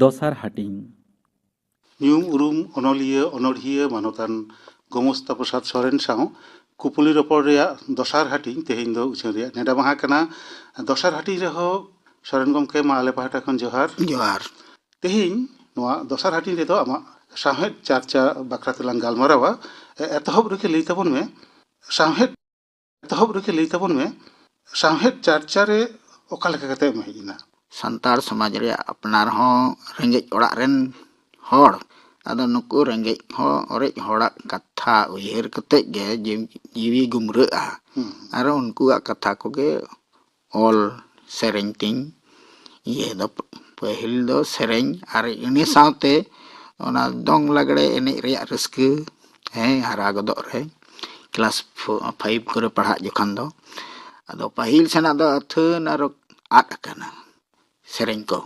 ᱫᱚᱥᱟᱨ ᱦᱟᱹᱴᱤᱧ᱾ ᱧᱩᱢ ᱩᱨᱩᱢ ᱚᱱᱚᱞᱤᱭᱟᱹ, ᱚᱱᱚᱲᱦᱤᱭᱟᱹ ᱢᱟᱱᱚᱛᱟᱱ ᱜᱚᱢᱚᱥᱛᱟ ᱯᱨᱚᱥᱟᱫᱽ ᱥᱚᱨᱮᱱ ᱥᱟᱶ ᱠᱩᱯᱩᱞᱤ ᱨᱚᱯᱚᱲ ᱨᱮᱭᱟᱜ ᱫᱚᱥᱟᱨ ᱦᱟᱹᱴᱤᱧ ᱛᱮᱦᱮᱧ ᱫᱚ ᱩᱪᱷᱟᱹᱱ ᱨᱮᱭᱟᱜ ᱱᱮᱰᱟ ᱢᱟᱦᱟ ᱠᱟᱱᱟ᱾ ᱫᱚᱥᱟᱨ ᱦᱟᱹᱴᱤᱧ ᱨᱮᱦᱚᱸ ᱥᱚᱨᱮᱱ ᱜᱚᱢᱠᱮ, ᱢᱟ ᱟᱞᱮ ᱯᱟᱦᱴᱟ ᱠᱷᱚᱱ ᱡᱚᱦᱟᱨ᱾ ᱡᱚᱦᱟᱨ᱾ ᱛᱮᱦᱮᱧ ᱱᱚᱣᱟ ᱫᱚᱥᱟᱨ ᱦᱟᱹᱴᱤᱧ ᱨᱮᱫᱚ ᱟᱢᱟᱜ ᱥᱟᱶᱦᱮᱫ ᱪᱟᱨᱪᱟ ᱵᱟᱠᱷᱨᱟ ᱛᱮᱞᱟᱝ ᱜᱟᱞᱢᱟᱨᱟᱣᱟ᱾ ᱮ-, ᱮᱛᱚᱦᱚᱵ ᱨᱮᱜᱮ ᱞᱟᱹᱭ ᱛᱟᱵᱚᱱ ᱢᱮ, ᱥᱟᱶᱦᱮᱫ, ᱮᱛᱚᱦᱚᱵ ᱨᱮᱜᱮ ᱞᱟᱹᱭ ᱛᱟᱵᱚᱱ ᱢᱮ, ᱥᱟᱶᱦᱮᱫ ᱪᱟᱨᱪᱟ ᱨᱮ ᱚᱠᱟ ᱞᱮᱠᱟ ᱠᱟᱛᱮ ᱮᱢ ᱦᱮᱡ ᱮᱱᱟ? ᱥᱟᱱᱛᱟᱲ ᱥᱚᱢᱟᱡᱽ ᱨᱮᱭᱟᱜ ᱟᱯᱱᱟᱨ ᱦᱚᱸ ᱨᱮᱸᱜᱮᱡ ᱚᱲᱟᱜ ᱨᱮᱱ ᱦᱚᱲ, ᱟᱫᱚ ᱱᱩᱠᱩ ᱨᱮᱸᱜᱮᱡ ᱦᱚᱸ ᱚᱨᱮᱡ ᱦᱚᱲᱟᱜ ᱠᱟᱛᱷᱟ ᱩᱭᱦᱟᱹᱨ ᱠᱟᱛᱮ ᱜᱮ ᱡᱤᱣ-, ᱡᱤᱣᱤ ᱜᱩᱢᱨᱟᱹᱜᱼᱟ᱾ ᱦᱩᱸ᱾ ᱟᱨ ᱩᱱᱠᱩᱣᱟᱜ ᱠᱟᱛᱷᱟ ᱠᱚᱜᱮ ᱚᱞ ᱥᱮᱨᱮᱧ ᱛᱤᱧ ᱤᱭᱟᱹ ᱫᱚ, ᱯᱟᱹᱦᱤᱞ ᱫᱚ ᱥᱮᱨᱮᱧ, ᱟᱨ ᱤᱱᱟᱹ ᱥᱟᱶᱛᱮ ᱚᱱᱟ ᱫᱚᱝ ᱞᱟᱜᱽᱲᱮ ᱮᱱᱮᱡ ᱨᱮᱭᱟᱜ ᱨᱟᱹᱥᱠᱟᱹ, ᱦᱮᱸ, ᱦᱟᱨᱟ ᱜᱚᱫᱚᱜ ᱨᱮ, ᱠᱞᱟᱥ ᱯᱷᱳ-, ᱯᱷᱟᱭᱤᱵᱷ ᱠᱚᱨᱮ ᱯᱟᱲᱦᱟᱜ ᱡᱚᱠᱷᱚᱱ ᱫᱚ᱾ ᱟᱫᱚ ᱯᱟᱹᱦᱤᱞ ᱥᱮᱱᱟᱜ ᱫᱚ ᱟᱹᱛᱷᱟᱹᱱ ᱟᱨᱚ ᱟᱫ ᱟᱠᱟᱱᱟ᱾ ᱥᱮᱨᱮᱧ ᱠᱚ᱾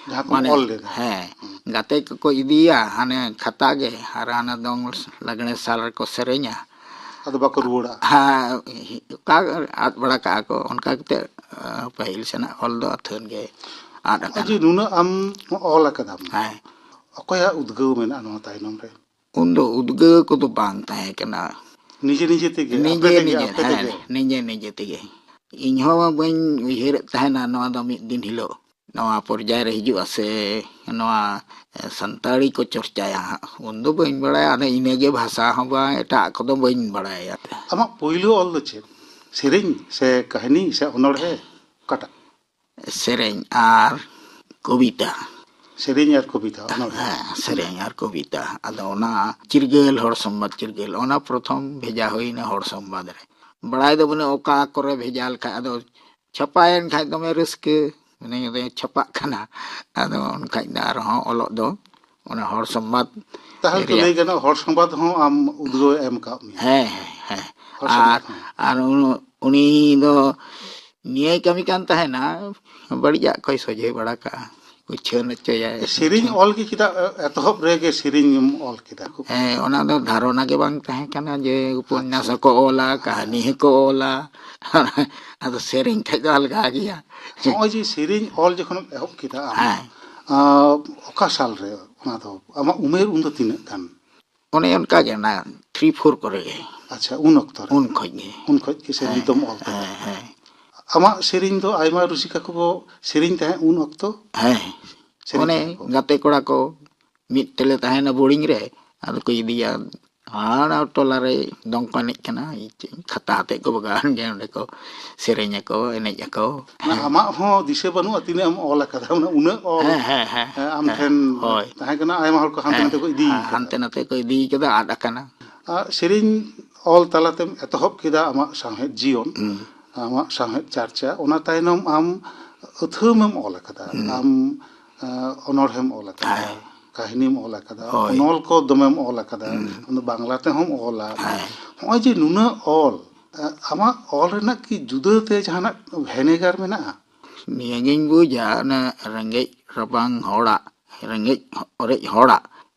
ᱡᱟᱦᱟᱸ ᱠᱚᱢ ᱢᱟᱱᱮ, ᱚᱞ ᱞᱮᱫᱟ᱾ ᱦᱮᱸ, ᱜᱟᱛᱮ ᱠᱚᱠᱚ ᱤᱫᱤᱭᱟ ᱦᱟᱱᱮ ᱠᱷᱟᱛᱟ ᱜᱮ, ᱟᱨ ᱦᱟᱱᱟ ᱫᱚᱝ ᱞᱟᱜᱽᱬᱮ ᱥᱟᱞ ᱨᱮᱠᱚ ᱥᱮᱨᱮᱧᱟ᱾ ᱟᱫᱚ ᱵᱟᱠᱚ ᱨᱩᱣᱟᱹᱲᱟ᱾ ᱦᱮᱸ, ᱚᱠᱟ ᱟᱫ ᱵᱟᱲᱟ ᱠᱟᱜᱼᱟ ᱠᱚ, ᱚᱱᱠᱟ ᱠᱟᱛᱮ, ᱟᱸ, ᱯᱟᱹᱦᱤᱞ ᱥᱮᱱᱟᱜ ᱚᱞ ᱫᱚ ᱟᱹᱛᱷᱟᱹᱱ ᱜᱮ ᱟᱫ ᱱᱚᱜᱼᱚᱭ ᱟᱠᱟᱱᱟ᱾ ᱡᱮ ᱱᱩᱱᱟᱹᱜ ᱟᱢ ᱚᱞ ᱟᱠᱟᱫᱟᱢ, ᱦᱮᱸ᱾ ᱚᱠᱚᱭᱟᱜ ᱩᱫᱽᱜᱟᱹᱣ ᱢᱮᱱᱟᱜᱼᱟ ᱱᱚᱣᱟ ᱛᱟᱭᱱᱚᱢ ᱨᱮ? ᱩᱱᱫᱚ ᱩᱫᱽᱜᱟᱹᱣ ᱠᱚᱫᱚ ᱵᱟᱝ ᱛᱟᱦᱮᱸ ᱠᱟᱱᱟ᱾ ᱱᱤᱡᱮ ᱱᱤᱡᱮ ᱛᱮᱜᱮ, ᱱᱤᱡᱮ ᱟᱯᱮ ᱛᱮᱜᱮ, ᱱᱤᱡᱮ, ᱟᱯᱮ ᱦᱮᱸ, ᱛᱮᱜᱮ? ᱱᱤᱡᱮ ᱱᱤᱡᱮ ᱛᱮᱜᱮ᱾ ᱤᱧ ᱦᱚᱸ ᱵᱟᱹᱧ ᱩᱭᱦᱟᱹᱨᱮᱫ ᱛᱟᱦᱮᱱᱟ ᱱᱚᱣᱟ ᱫᱚ ᱢᱤᱫ ᱫᱤᱱ ᱦᱤᱞᱳᱜ ᱱᱚᱣᱟ ᱯᱚᱨᱡᱟᱭ ᱨᱮ ᱦᱤᱡᱩᱜᱼᱟ ᱥᱮ ᱱᱚᱣᱟ, ᱮ, ᱥᱟᱱᱛᱟᱲᱤ ᱠᱚ ᱪᱚᱨᱪᱟᱭᱟ ᱦᱟᱸᱜ᱾ ᱩᱱᱫᱚ ᱵᱟᱹᱧ ᱵᱟᱲᱟᱭᱟ, ᱟᱫᱚ ᱤᱱᱟᱹᱜᱮ ᱵᱷᱟᱥᱟ ᱦᱚᱸ ᱵᱟᱝ, ᱮᱴᱟᱜ ᱠᱚᱫᱚ ᱵᱟᱹᱧ ᱵᱟᱲᱟᱭᱟ᱾ ᱟᱢᱟᱜ ᱯᱳᱭᱞᱳ ᱚᱞ ᱫᱚ ᱪᱮᱫ? ᱥᱮᱨᱮᱧ ᱥᱮ ᱠᱟᱹᱦᱱᱤ ᱥᱮ ᱚᱱᱚᱬᱦᱮ? ᱚᱠᱟᱴᱟᱜ? ᱥᱮᱨᱮᱧ ᱟᱨ ᱠᱚᱵᱤᱛᱟ᱾ ᱥᱮᱨᱮᱧ ᱟᱨ ᱠᱚᱵᱤᱛᱟ, ᱚᱱᱚᱬᱦᱮ᱾ ᱦᱮᱸ, ᱥᱮᱨᱮᱧ ᱟᱨ ᱠᱚᱵᱤᱛᱟ᱾ ᱟᱫᱚ ᱚᱱᱟ ᱪᱤᱨᱜᱟᱹᱞ, ᱦᱚᱲ ᱥᱚᱢᱵᱟᱫ ᱪᱤᱨᱜᱟᱹᱞ, ᱚᱱᱟ ᱯᱨᱚᱛᱷᱚᱢ ᱵᱷᱮᱡᱟ ᱦᱩᱭᱱᱟ ᱦᱚᱲ ᱥᱚᱢᱵᱟᱫ ᱨᱮ᱾ ᱵᱟᱲᱟᱭ ᱫᱚ ᱵᱟᱹᱱᱩᱜ ᱚᱠᱟ ᱠᱚᱨᱮ ᱵᱷᱮᱡᱟ ᱞᱮᱠᱷᱟᱡ, ᱟᱫᱚ ᱪᱷᱟᱯᱟᱭᱮᱱ ᱠᱷᱟᱡ ᱫᱚᱢᱮ ᱨᱟᱹᱥᱠᱟᱹ, ᱢᱮᱱᱮᱧ ᱫᱚ ᱪᱷᱟᱯᱟᱜ ᱠᱟᱱᱟ᱾ ᱟᱫᱚ ᱚᱱᱠᱟᱧ ᱫᱚ ᱟᱨᱦᱚᱸ ᱚᱞᱚᱜ ᱫᱚ ᱚᱱᱟ ᱦᱚᱲ ᱥᱚᱢᱵᱟᱫ ᱛᱟᱦᱚᱞᱮ ᱛᱚ ᱨᱮᱭᱟᱜ ᱞᱟᱹᱭ ᱜᱟᱱᱚᱜᱼᱟ, ᱦᱚᱲ ᱥᱚᱢᱵᱟᱫ ᱦᱚᱸ ᱟᱢ ᱩᱫᱽᱜᱟᱹᱣ ᱮ ᱮᱢ ᱟᱠᱟᱫ ᱢᱮᱭᱟ᱾ ᱦᱮᱸ, ᱦᱮᱸ, ᱦᱮᱸ᱾ ᱦᱚᱲ ᱥᱚᱢᱵᱟᱫ ᱟᱨ, ᱦᱚᱸ᱾ ᱟᱨ ᱩᱱ-, ᱩᱱᱤ ᱫᱚ ᱱᱤᱭᱟᱹᱭ ᱠᱟᱹᱢᱤ ᱠᱟᱱ ᱛᱟᱦᱮᱱᱟ, ᱵᱟᱹᱲᱤᱡᱟᱜ ᱠᱚᱭ ᱥᱚᱡᱷᱮ ᱵᱟᱲᱟ ᱠᱟᱜᱼᱟ, ᱩᱪᱷᱟᱹᱱ ᱦᱚᱪᱚᱭᱟᱭ᱾ ᱥᱮᱨᱮᱧ ᱚᱞ ᱜᱮ ᱪᱮᱫᱟᱜ ᱮᱛᱚᱦᱚᱵ ᱨᱮᱜᱮ ᱥᱮᱨᱮᱧ ᱮᱢ ᱚᱞ ᱠᱮᱫᱟ? ᱦᱮᱸ, ᱚᱱᱟ ᱫᱚ ᱫᱷᱟᱨᱚᱱᱟ ᱜᱮ ᱵᱟᱝ ᱛᱟᱦᱮᱸ ᱠᱟᱱᱟ ᱡᱮ ᱩᱯᱚᱱᱱᱟᱥ ᱟᱪᱪᱷᱟ᱾ ᱦᱚᱸᱠᱚ ᱚᱞᱟ, ᱠᱟᱹᱦᱱᱤ ᱦᱚᱸᱠᱚ ᱚᱞᱟ᱾ ᱟᱫᱚ ᱥᱮᱨᱮᱧ ᱠᱷᱟᱡ ᱫᱚ ᱟᱞᱜᱟ ᱜᱮᱭᱟ᱾ ᱱᱚᱜᱼᱚᱭ ᱡᱮ ᱥᱮᱨᱮᱧ ᱚᱞ ᱡᱚᱠᱷᱚᱱᱮᱢ ᱮᱦᱚᱵ ᱠᱮᱫᱟ ᱟᱢ, ᱦᱮᱸ᱾ ᱟᱸ, ᱚᱠᱟ ᱥᱟᱞ ᱨᱮ ᱚᱱᱟ ᱫᱚ? ᱟᱢᱟᱜ ᱩᱢᱮᱨ ᱩᱱ ᱫᱚ ᱛᱤᱱᱟᱹᱜ ᱜᱟᱱ? ᱚᱱᱮ ᱚᱱᱠᱟ ᱜᱮ, ᱚᱱᱟ ᱛᱷᱨᱤ ᱯᱷᱳᱨ ᱠᱚᱨᱮ ᱜᱮ᱾ ᱟᱪᱪᱷᱟ, ᱩᱱ ᱚᱠᱛᱚ ᱨᱮ? ᱩᱱ ᱠᱷᱚᱡ ᱜᱮ᱾ ᱩᱱ ᱠᱷᱚᱡ ᱜᱮ ᱥᱮᱨᱮᱧ ᱦᱮᱸ, ᱫᱚᱢ ᱚᱞ ᱠᱟᱫᱟ? ᱦᱮᱸ, ᱦᱮᱸ᱾ ᱟᱢᱟᱜ ᱥᱮᱨᱮᱧ ᱫᱚ ᱟᱭᱢᱟ ᱨᱩᱥᱤᱠᱟ ᱠᱚᱠᱚ ᱥᱮᱨᱮᱧ ᱛᱟᱦᱮᱸᱫ ᱩᱱ ᱚᱠᱛᱚ? ᱦᱮᱸ᱾ ᱥᱮᱨᱮᱧ ᱚᱱᱮ ᱛᱟᱦᱮᱸᱫ ᱠᱚ? ᱜᱟᱛᱮ ᱠᱚᱲᱟ ᱠᱚ ᱢᱤᱫ ᱛᱮᱞᱮ ᱛᱟᱦᱮᱱᱟ ᱵᱳᱨᱰᱤᱝ ᱨᱮ, ᱟᱫᱚ ᱠᱚ ᱤᱫᱤᱭᱟ, ᱦᱟᱱᱟ ᱴᱚᱞᱟ ᱨᱮ ᱫᱚᱝ ᱠᱚ ᱮᱱᱮᱡ ᱠᱟᱱᱟ, ᱤᱧ ᱪᱮᱫ ᱤᱧ ᱠᱷᱟᱛᱟ ᱟᱛᱮᱫ ᱠᱚ ᱵᱟᱜᱟᱣᱮᱱ ᱜᱮ, ᱚᱸᱰᱮ ᱠᱚ ᱥᱮᱨᱮᱧ ᱟᱠᱚ, ᱮᱱᱮᱡ ᱟᱠᱚ᱾ ᱚᱱᱟ ᱟᱢᱟᱜ ᱦᱚᱸ ᱫᱤᱥᱟᱹ ᱵᱟᱹᱱᱩᱜᱼᱟ ᱛᱤᱱᱟᱹᱜ ᱮᱢ ᱚᱞ ᱟᱠᱟᱫᱟ, ᱚᱱᱟ ᱩᱱᱟᱹᱜ ᱚᱞ, ᱦᱮᱸ, ᱦᱮᱸ, ᱦᱮᱸ, ᱦᱮᱸ, ᱟᱢ ᱦᱮᱸ, ᱴᱷᱮᱱ ᱦᱳᱭ᱾ ᱛᱟᱦᱮᱸ ᱠᱟᱱᱟ, ᱟᱭᱢᱟ ᱦᱚᱲ ᱠᱚ ᱦᱟᱱᱛᱮ ᱦᱮᱸ, ᱱᱟᱛᱮ ᱠᱚ ᱤᱫᱤ ᱦᱮᱸ, ᱠᱟᱫᱟ᱾ ᱦᱟᱱᱛᱮ ᱱᱟᱛᱮ ᱠᱚ ᱤᱫᱤ ᱠᱟᱫᱟ, ᱟᱫ ᱟᱠᱟᱱᱟ᱾ ᱟᱨ ᱥᱮᱨᱮᱧ ᱚᱞ ᱛᱟᱞᱟᱛᱮᱢ ᱮᱛᱚᱦᱚᱵ ᱠᱮᱫᱟ ᱟᱢᱟᱜ ᱥᱟᱶᱦᱮᱫ ᱡᱤᱭᱚᱱ, ᱦᱩᱸ᱾ ᱟᱢᱟᱜ ᱥᱟᱶᱦᱮᱫ ᱪᱟᱨᱪᱟ, ᱚᱱᱟ ᱛᱟᱭᱱᱚᱢ ᱟᱢ ᱟᱹᱛᱷᱟᱹᱢ ᱮᱢ ᱚᱞ ᱟᱠᱟᱫᱟ, ᱦᱩᱸ᱾ ᱟᱢ, ᱟᱸ, ᱚᱱᱚᱬᱦᱮᱢ ᱚᱞ ᱟᱠᱟᱫᱟ, ᱦᱮᱸ᱾ ᱠᱟᱹᱦᱱᱤᱢ ᱚᱞ ᱟᱠᱟᱫᱟ, ᱦᱳᱭ᱾ ᱚᱱᱚᱞ ᱠᱚ ᱫᱚᱢᱮᱢ ᱚᱞ ᱟᱠᱟᱫᱟ, ᱦᱩᱸ᱾ ᱟᱢ ᱫᱚ ᱵᱟᱝᱞᱟ ᱛᱮᱦᱚᱸᱢ ᱚᱞᱟ᱾ ᱦᱮᱸ᱾ ᱦᱚᱸᱜᱼᱚᱭ ᱡᱮ ᱱᱩᱱᱟᱹᱜ ᱚᱞ, ᱟᱸ, ᱟᱢᱟᱜ ᱚᱞ ᱨᱮᱱᱟᱜ ᱠᱤ ᱡᱩᱫᱟᱹᱛᱮ ᱡᱟᱦᱟᱱᱟᱜ ᱵᱷᱮᱱᱮᱜᱟᱨ ᱢᱮᱱᱟᱜᱼᱟ? ᱱᱤᱭᱟᱹᱜᱤᱧ ᱵᱩᱡᱟ, ᱚᱱᱟ ᱨᱮᱸᱜᱮᱡ ᱨᱟᱵᱟᱝ ᱦᱚᱲᱟᱜ, ᱨᱮᱸᱜᱮᱡ ᱚᱨᱮᱡ ᱦᱚᱲᱟᱜ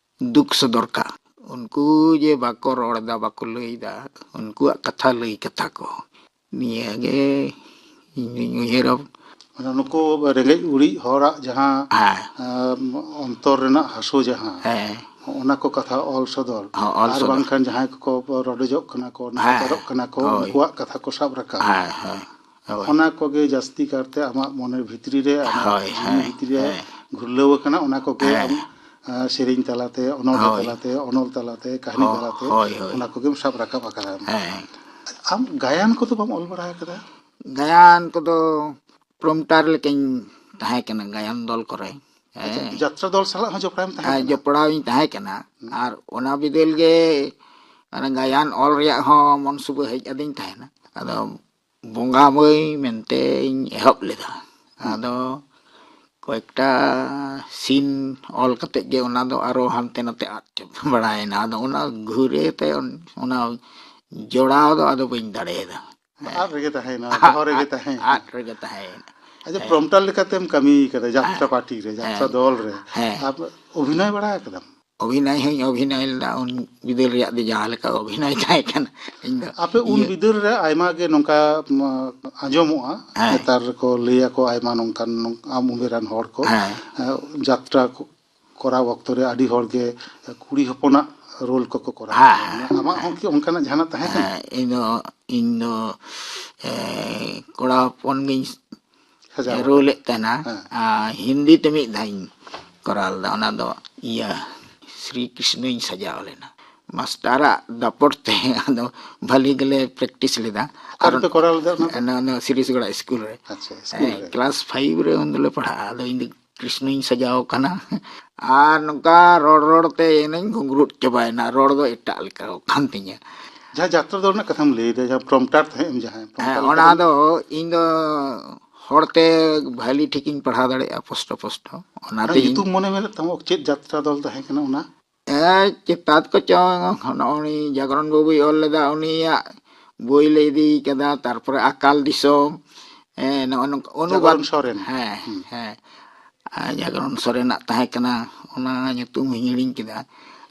ᱫᱩᱠ ᱥᱚᱫᱚᱨ ᱠᱟᱜ᱾ ᱩᱱᱠᱩ ᱡᱮ ᱵᱟᱠᱚ ᱨᱚᱲ ᱮᱫᱟ, ᱵᱟᱠᱚ ᱞᱟᱹᱭ ᱮᱫᱟ, ᱩᱱᱠᱩᱣᱟᱜ ᱠᱟᱛᱷᱟ ᱞᱟᱹᱭ ᱠᱟᱛᱷᱟ ᱠᱚ, ᱱᱤᱭᱟᱹᱜᱮ ᱤᱧ ᱫᱩᱧ ᱩᱭᱦᱟᱹᱨᱟ᱾ ᱢᱟᱱᱮ ᱱᱩᱠᱩ ᱨᱮᱸᱜᱮᱡ ᱚᱨᱮᱡ ᱦᱚᱲᱟᱜ ᱡᱟᱦᱟᱸ ᱦᱮᱸ᱾ ᱟᱢ, ᱚᱱᱛᱚᱨ ᱨᱮᱱᱟᱜ ᱦᱟᱹᱥᱩ ᱡᱟᱦᱟᱸ, ᱦᱮᱸ᱾ ᱚᱱᱟ ᱠᱚ ᱠᱟᱛᱷᱟ ᱚᱞ ᱥᱚᱫᱚᱨ, ᱦᱚᱸ, ᱚᱞ ᱟᱨ ᱥᱚᱫᱚᱨ᱾ ᱵᱟᱝᱠᱷᱟᱱ ᱡᱟᱦᱟᱸᱭ ᱠᱚᱠᱚ ᱨᱚᱰᱚᱡᱚᱜ ᱠᱟᱱᱟ ᱠᱚ, ᱦᱮᱸ, ᱱᱟᱦᱟᱪᱟᱨᱚᱜ ᱠᱟᱱᱟ ᱠᱚ, ᱦᱳᱭ᱾ ᱩᱱᱠᱩᱣᱟᱜ ᱠᱟᱛᱷᱟ ᱠᱚ ᱥᱟᱵ ᱨᱟᱠᱟᱵ᱾ ᱦᱮᱸ, ᱦᱮᱸ, ᱦᱳᱭ᱾ ᱚᱱᱟ ᱠᱚᱜᱮ ᱡᱟᱹᱥᱛᱤ ᱠᱟᱨᱛᱮ ᱟᱢᱟᱜ ᱢᱚᱱᱮ ᱵᱷᱤᱛᱨᱤ ᱨᱮ, ᱟᱢᱟᱜ ᱦᱳᱭ, ᱡᱤᱣᱤ ᱦᱮᱸ, ᱵᱷᱤᱛᱨᱤ ᱨᱮ ᱦᱮᱸ᱾ ᱜᱷᱩᱨᱞᱟᱹᱣ ᱟᱠᱟᱱᱟ, ᱚᱱᱟ ᱠᱚᱜᱮ ᱦᱮᱸ᱾ ᱟᱢ, ᱟ, ᱥᱮᱨᱮᱧ ᱛᱟᱞᱟᱛᱮ, ᱚᱱᱚᱬᱦᱮ ᱦᱳᱭ᱾ ᱛᱟᱞᱟᱛᱮ, ᱚᱱᱚᱞ ᱛᱟᱞᱟᱛᱮ, ᱠᱟᱹᱦᱱᱤ ᱦᱳ-, ᱛᱟᱞᱟᱛᱮ, ᱦᱳᱭ, ᱦᱳᱭ᱾ ᱚᱱᱟ ᱠᱚᱜᱮᱢ ᱥᱟᱵ ᱨᱟᱠᱟᱵ ᱟᱠᱟᱫᱟ᱾ ᱦᱮᱸ᱾ ᱟᱢ ᱜᱟᱭᱟᱱ ᱠᱚᱫᱚ ᱵᱟᱢ ᱚᱞ ᱵᱟᱲᱟ ᱟᱠᱟᱫᱟ? ᱜᱟᱭᱟᱱ ᱠᱚᱫᱚ ᱯᱨᱚᱢᱯᱴᱟᱨ ᱞᱮᱠᱟᱧ ᱛᱟᱦᱮᱸ ᱠᱟᱱᱟ ᱜᱟᱭᱟᱱ ᱫᱚᱞ ᱠᱚᱨᱮ᱾ ᱟᱪᱪᱷᱟ, ᱦᱮᱸ᱾ ᱡᱟᱛᱨᱟ ᱫᱚᱞ ᱥᱟᱞᱟᱜ ᱦᱚᱸ ᱡᱚᱯᱲᱟᱣ ᱮᱢ ᱛᱟᱦᱮᱸ ᱟᱨ ᱠᱟᱱᱟ? ᱡᱚᱯᱲᱟᱣ ᱤᱧ ᱛᱟᱦᱮᱸ ᱠᱟᱱᱟ᱾ ᱦᱩᱸ᱾ ᱟᱨ ᱚᱱᱟ ᱵᱤᱫᱟᱹᱞ ᱜᱮ ᱚᱱᱟ ᱜᱟᱭᱟᱱ ᱚᱞ ᱨᱮᱭᱟᱜ ᱦᱚᱸ ᱢᱚᱱ ᱥᱩᱵᱟᱹ ᱦᱮᱡ ᱟᱹᱫᱤᱧ ᱛᱟᱦᱮᱱᱟ᱾ ᱟᱫᱚ ᱵᱚᱸᱜᱟ ᱢᱟᱹᱭ ᱢᱮᱱᱛᱮᱧ ᱮᱦᱚᱵ ᱞᱮᱫᱟ᱾ ᱦᱩᱸ᱾ ᱟᱫᱚ ᱠᱚᱭᱮᱠᱴᱟ ᱥᱤᱱ ᱚᱞ ᱠᱟᱛᱮᱫ ᱜᱮ ᱚᱱᱟ ᱫᱚ ᱟᱨᱚ ᱦᱟᱱᱛᱮ ᱱᱟᱛᱮ ᱟᱫ ᱪᱟᱵᱟ ᱵᱟᱲᱟᱭᱮᱱᱟ᱾ ᱟᱫᱚ ᱚᱱᱟ ᱜᱷᱩᱨᱮ ᱛᱮ ᱚᱱ-, ᱚᱱᱟ ᱡᱚᱲᱟᱣ ᱫᱚ ᱟᱫᱚ ᱵᱟᱹᱧ ᱫᱟᱲᱮᱭᱟᱫᱟ᱾ ᱟᱫ ᱨᱮᱜᱮ ᱛᱟᱦᱮᱸᱭᱮᱱᱟ, ᱫᱚᱦᱚ ᱨᱮᱜᱮ ᱛᱟᱦᱮᱸᱭᱮᱱᱟ᱾ ᱟᱫ ᱨᱮᱜᱮ ᱛᱟᱦᱮᱸᱭᱮᱱᱟ᱾ ᱟᱪᱪᱷᱟ, ᱦᱮᱸ᱾ ᱯᱨᱚᱢᱯᱴᱟᱨ ᱞᱮᱠᱟᱛᱮᱢ ᱠᱟᱹᱢᱤ ᱠᱟᱫᱟ ᱡᱟᱛᱨᱟ ᱦᱮᱸ᱾ ᱯᱟᱨᱴᱤ ᱨᱮ, ᱡᱟᱛᱨᱟ ᱦᱮᱸ᱾ ᱫᱚᱞ ᱨᱮ᱾ ᱦᱮᱸ᱾ ᱟᱢ ᱚᱵᱷᱤᱱᱚᱭ ᱵᱟᱲᱟ ᱟᱠᱟᱫᱟᱢ? ᱚᱵᱷᱤᱱᱚᱭ ᱦᱚᱸᱧ ᱚᱵᱷᱤᱱᱚᱭ ᱞᱮᱫᱟ ᱩᱱ ᱵᱤᱫᱟᱹᱞ ᱨᱮᱭᱟᱜ ᱫᱚ, ᱡᱟᱦᱟᱸ ᱞᱮᱠᱟ ᱚᱵᱷᱤᱱᱚᱭ ᱛᱟᱦᱮᱸ ᱠᱟᱱᱟ᱾ ᱤᱧ ᱫᱚ ᱟᱯᱮ ᱩᱱ ᱤᱭᱟᱹ ᱵᱤᱫᱟᱹᱞ ᱨᱮ ᱟᱭᱢᱟ ᱜᱮ ᱱᱚᱝᱠᱟ, ᱢ, ᱟᱸᱡᱚᱢᱚᱜᱼᱟ, ᱦᱮᱸ᱾ ᱱᱮᱛᱟᱨ ᱠᱚ ᱞᱟᱹᱭ ᱟᱠᱚ ᱟᱭᱢᱟ ᱱᱚᱝᱠᱟᱱ, ᱱᱚᱝ-, ᱟᱢ ᱩᱢᱮᱨᱟᱱ ᱦᱚᱲ ᱠᱚ, ᱦᱮᱸ᱾ ᱮ, ᱡᱟᱛᱨᱟ ᱠᱚ ᱠᱚᱨᱟᱣ ᱚᱠᱛᱚ ᱨᱮ ᱟᱹᱰᱤ ᱦᱚᱲ ᱜᱮ ᱠᱩᱲᱤ ᱦᱚᱯᱚᱱᱟᱜ ᱨᱳᱞ ᱠᱚᱠᱚ ᱠᱚᱨᱟᱣ ᱦᱮᱸ, ᱜᱮᱭᱟ᱾ ᱦᱮᱸ, ᱟᱢᱟᱜ ᱦᱚᱸ ᱠᱤ ᱚᱱᱠᱟᱱᱟᱜ ᱡᱟᱦᱟᱱᱟᱜ ᱛᱟᱦᱮᱸ ᱠᱟᱱᱟ? ᱦᱮᱸ, ᱤᱧ ᱫᱚ, ᱤᱧ ᱫᱚ, ᱮ, ᱠᱚᱲᱟ ᱦᱚᱯᱚᱱ ᱜᱤᱧ ᱥᱟᱡᱟᱣ ᱨᱳᱞᱮᱫ ᱛᱟᱦᱮᱱᱟ᱾ ᱦᱮᱸ᱾ ᱟᱨ ᱦᱤᱱᱫᱤ ᱛᱮ ᱢᱤᱫ ᱫᱷᱟᱣ ᱤᱧ ᱠᱚᱨᱟᱣ ᱞᱮᱫᱟ, ᱚᱱᱟ ᱫᱚ ᱤᱭᱟᱹ ᱥᱨᱤ ᱠᱨᱤᱥᱱᱚᱧ ᱥᱟᱡᱟᱣ ᱞᱮᱱᱟ᱾ ᱢᱟᱥᱴᱟᱨᱟᱜ ᱫᱟᱯᱚᱴ ᱛᱮ ᱟᱫᱚ ᱵᱷᱟᱞᱤ ᱜᱮᱞᱮ ᱯᱨᱮᱠᱴᱤᱥ ᱞᱮᱫᱟ᱾ ᱚᱠᱟ ᱨᱮᱯᱮ ᱠᱚᱨᱟᱣ ᱞᱮᱫᱟ ᱚᱱᱟ ᱫᱚ? ᱱᱚᱣᱟ, ᱱᱚᱣᱟ ᱥᱤᱨᱤᱥᱜᱚᱲᱟ ᱥᱠᱩᱞ ᱨᱮ᱾ ᱟᱪᱪᱷᱟ, ᱥᱠᱩᱞ ᱨᱮ᱾ ᱠᱞᱟᱥ ᱯᱷᱟᱭᱤᱵᱷ ᱨᱮ ᱩᱱ ᱫᱚᱞᱮ ᱯᱟᱲᱦᱟᱜᱼᱟ᱾ ᱟᱫᱚ ᱤᱧ ᱫᱚ ᱠᱨᱤᱥᱱᱚᱧ ᱥᱟᱡᱟᱣ ᱠᱟᱱᱟ᱾ ᱟᱨ ᱱᱚᱝᱠᱟ ᱨᱚᱲ ᱨᱚᱲ ᱛᱮ ᱮᱱᱮᱧ ᱜᱷᱩᱸᱜᱽᱨᱩᱫ ᱪᱟᱵᱟᱭᱮᱱᱟ, ᱨᱚᱲ ᱫᱚ ᱮᱴᱟᱜ ᱞᱮᱠᱟ ᱠᱟᱱ ᱛᱤᱧᱟᱹ᱾ ᱡᱟᱦᱟᱸ ᱡᱟᱛᱨᱟ ᱫᱚᱞ ᱨᱮᱱᱟᱜ ᱠᱟᱛᱷᱟᱢ ᱞᱟᱹᱭᱫᱟ, ᱡᱟᱦᱟᱸ ᱯᱨᱚᱢᱯᱴᱟᱨ ᱛᱟᱦᱮᱸᱫ ᱮᱢ, ᱡᱟᱦᱟᱸ ᱦᱮᱸ, ᱯᱨᱚᱢᱯᱴᱟᱨ ᱚᱱᱟ ᱞᱮᱠᱟᱛᱮᱢ ᱫᱚ ᱤᱧ ᱫᱚ ᱦᱚᱲᱛᱮ ᱵᱷᱟᱞᱤ ᱴᱷᱤᱠᱤᱧ ᱯᱟᱲᱦᱟᱣ ᱫᱟᱲᱮᱭᱟᱜᱼᱟ ᱯᱚᱥᱴᱚ ᱯᱚᱥᱴᱚ, ᱚᱱᱟ ᱚᱱᱟᱛᱮ ᱤᱧ ᱧᱩᱛᱩᱢ ᱢᱚᱱᱮ ᱢᱮᱱᱮᱫ ᱛᱟᱢᱟ, ᱪᱮᱫ ᱡᱟᱛᱨᱟ ᱫᱚᱞ ᱛᱟᱦᱮᱸ ᱠᱟᱱᱟ ᱚᱱᱟ? ᱮ, ᱪᱮᱛᱟᱛ ᱠᱚᱪᱚᱝ, ᱱᱚᱜᱼᱚᱭ ᱡᱟᱜᱽᱨᱚᱱ ᱵᱟᱹᱵᱩᱭ ᱚᱞ ᱞᱮᱫᱟ, ᱩᱱᱤᱭᱟᱜ ᱵᱳᱭ ᱞᱮ ᱤᱫᱤ ᱠᱟᱫᱟ, ᱛᱟᱨᱯᱚᱨᱮ ᱟᱠᱟᱞ ᱫᱤᱥᱚᱢ, ᱦᱮᱸ, ᱱᱚᱜᱼᱚ ᱱᱚᱝᱠᱟ ᱚᱱᱩᱵᱟᱫ᱾ ᱡᱟᱜᱚᱨᱚᱱ ᱥᱚᱨᱮᱱ᱾ ᱦᱮᱸ, ᱦᱩᱸ᱾ ᱦᱮᱸ᱾ ᱟᱨ ᱡᱟᱜᱚᱨᱚᱱ ᱥᱚᱨᱮᱱᱟᱜ ᱛᱟᱦᱮᱸ ᱠᱟᱱᱟ, ᱚᱱᱟ ᱧᱩᱛᱩᱢ ᱦᱚᱸᱧ ᱦᱤᱲᱤᱧ ᱠᱮᱫᱟ᱾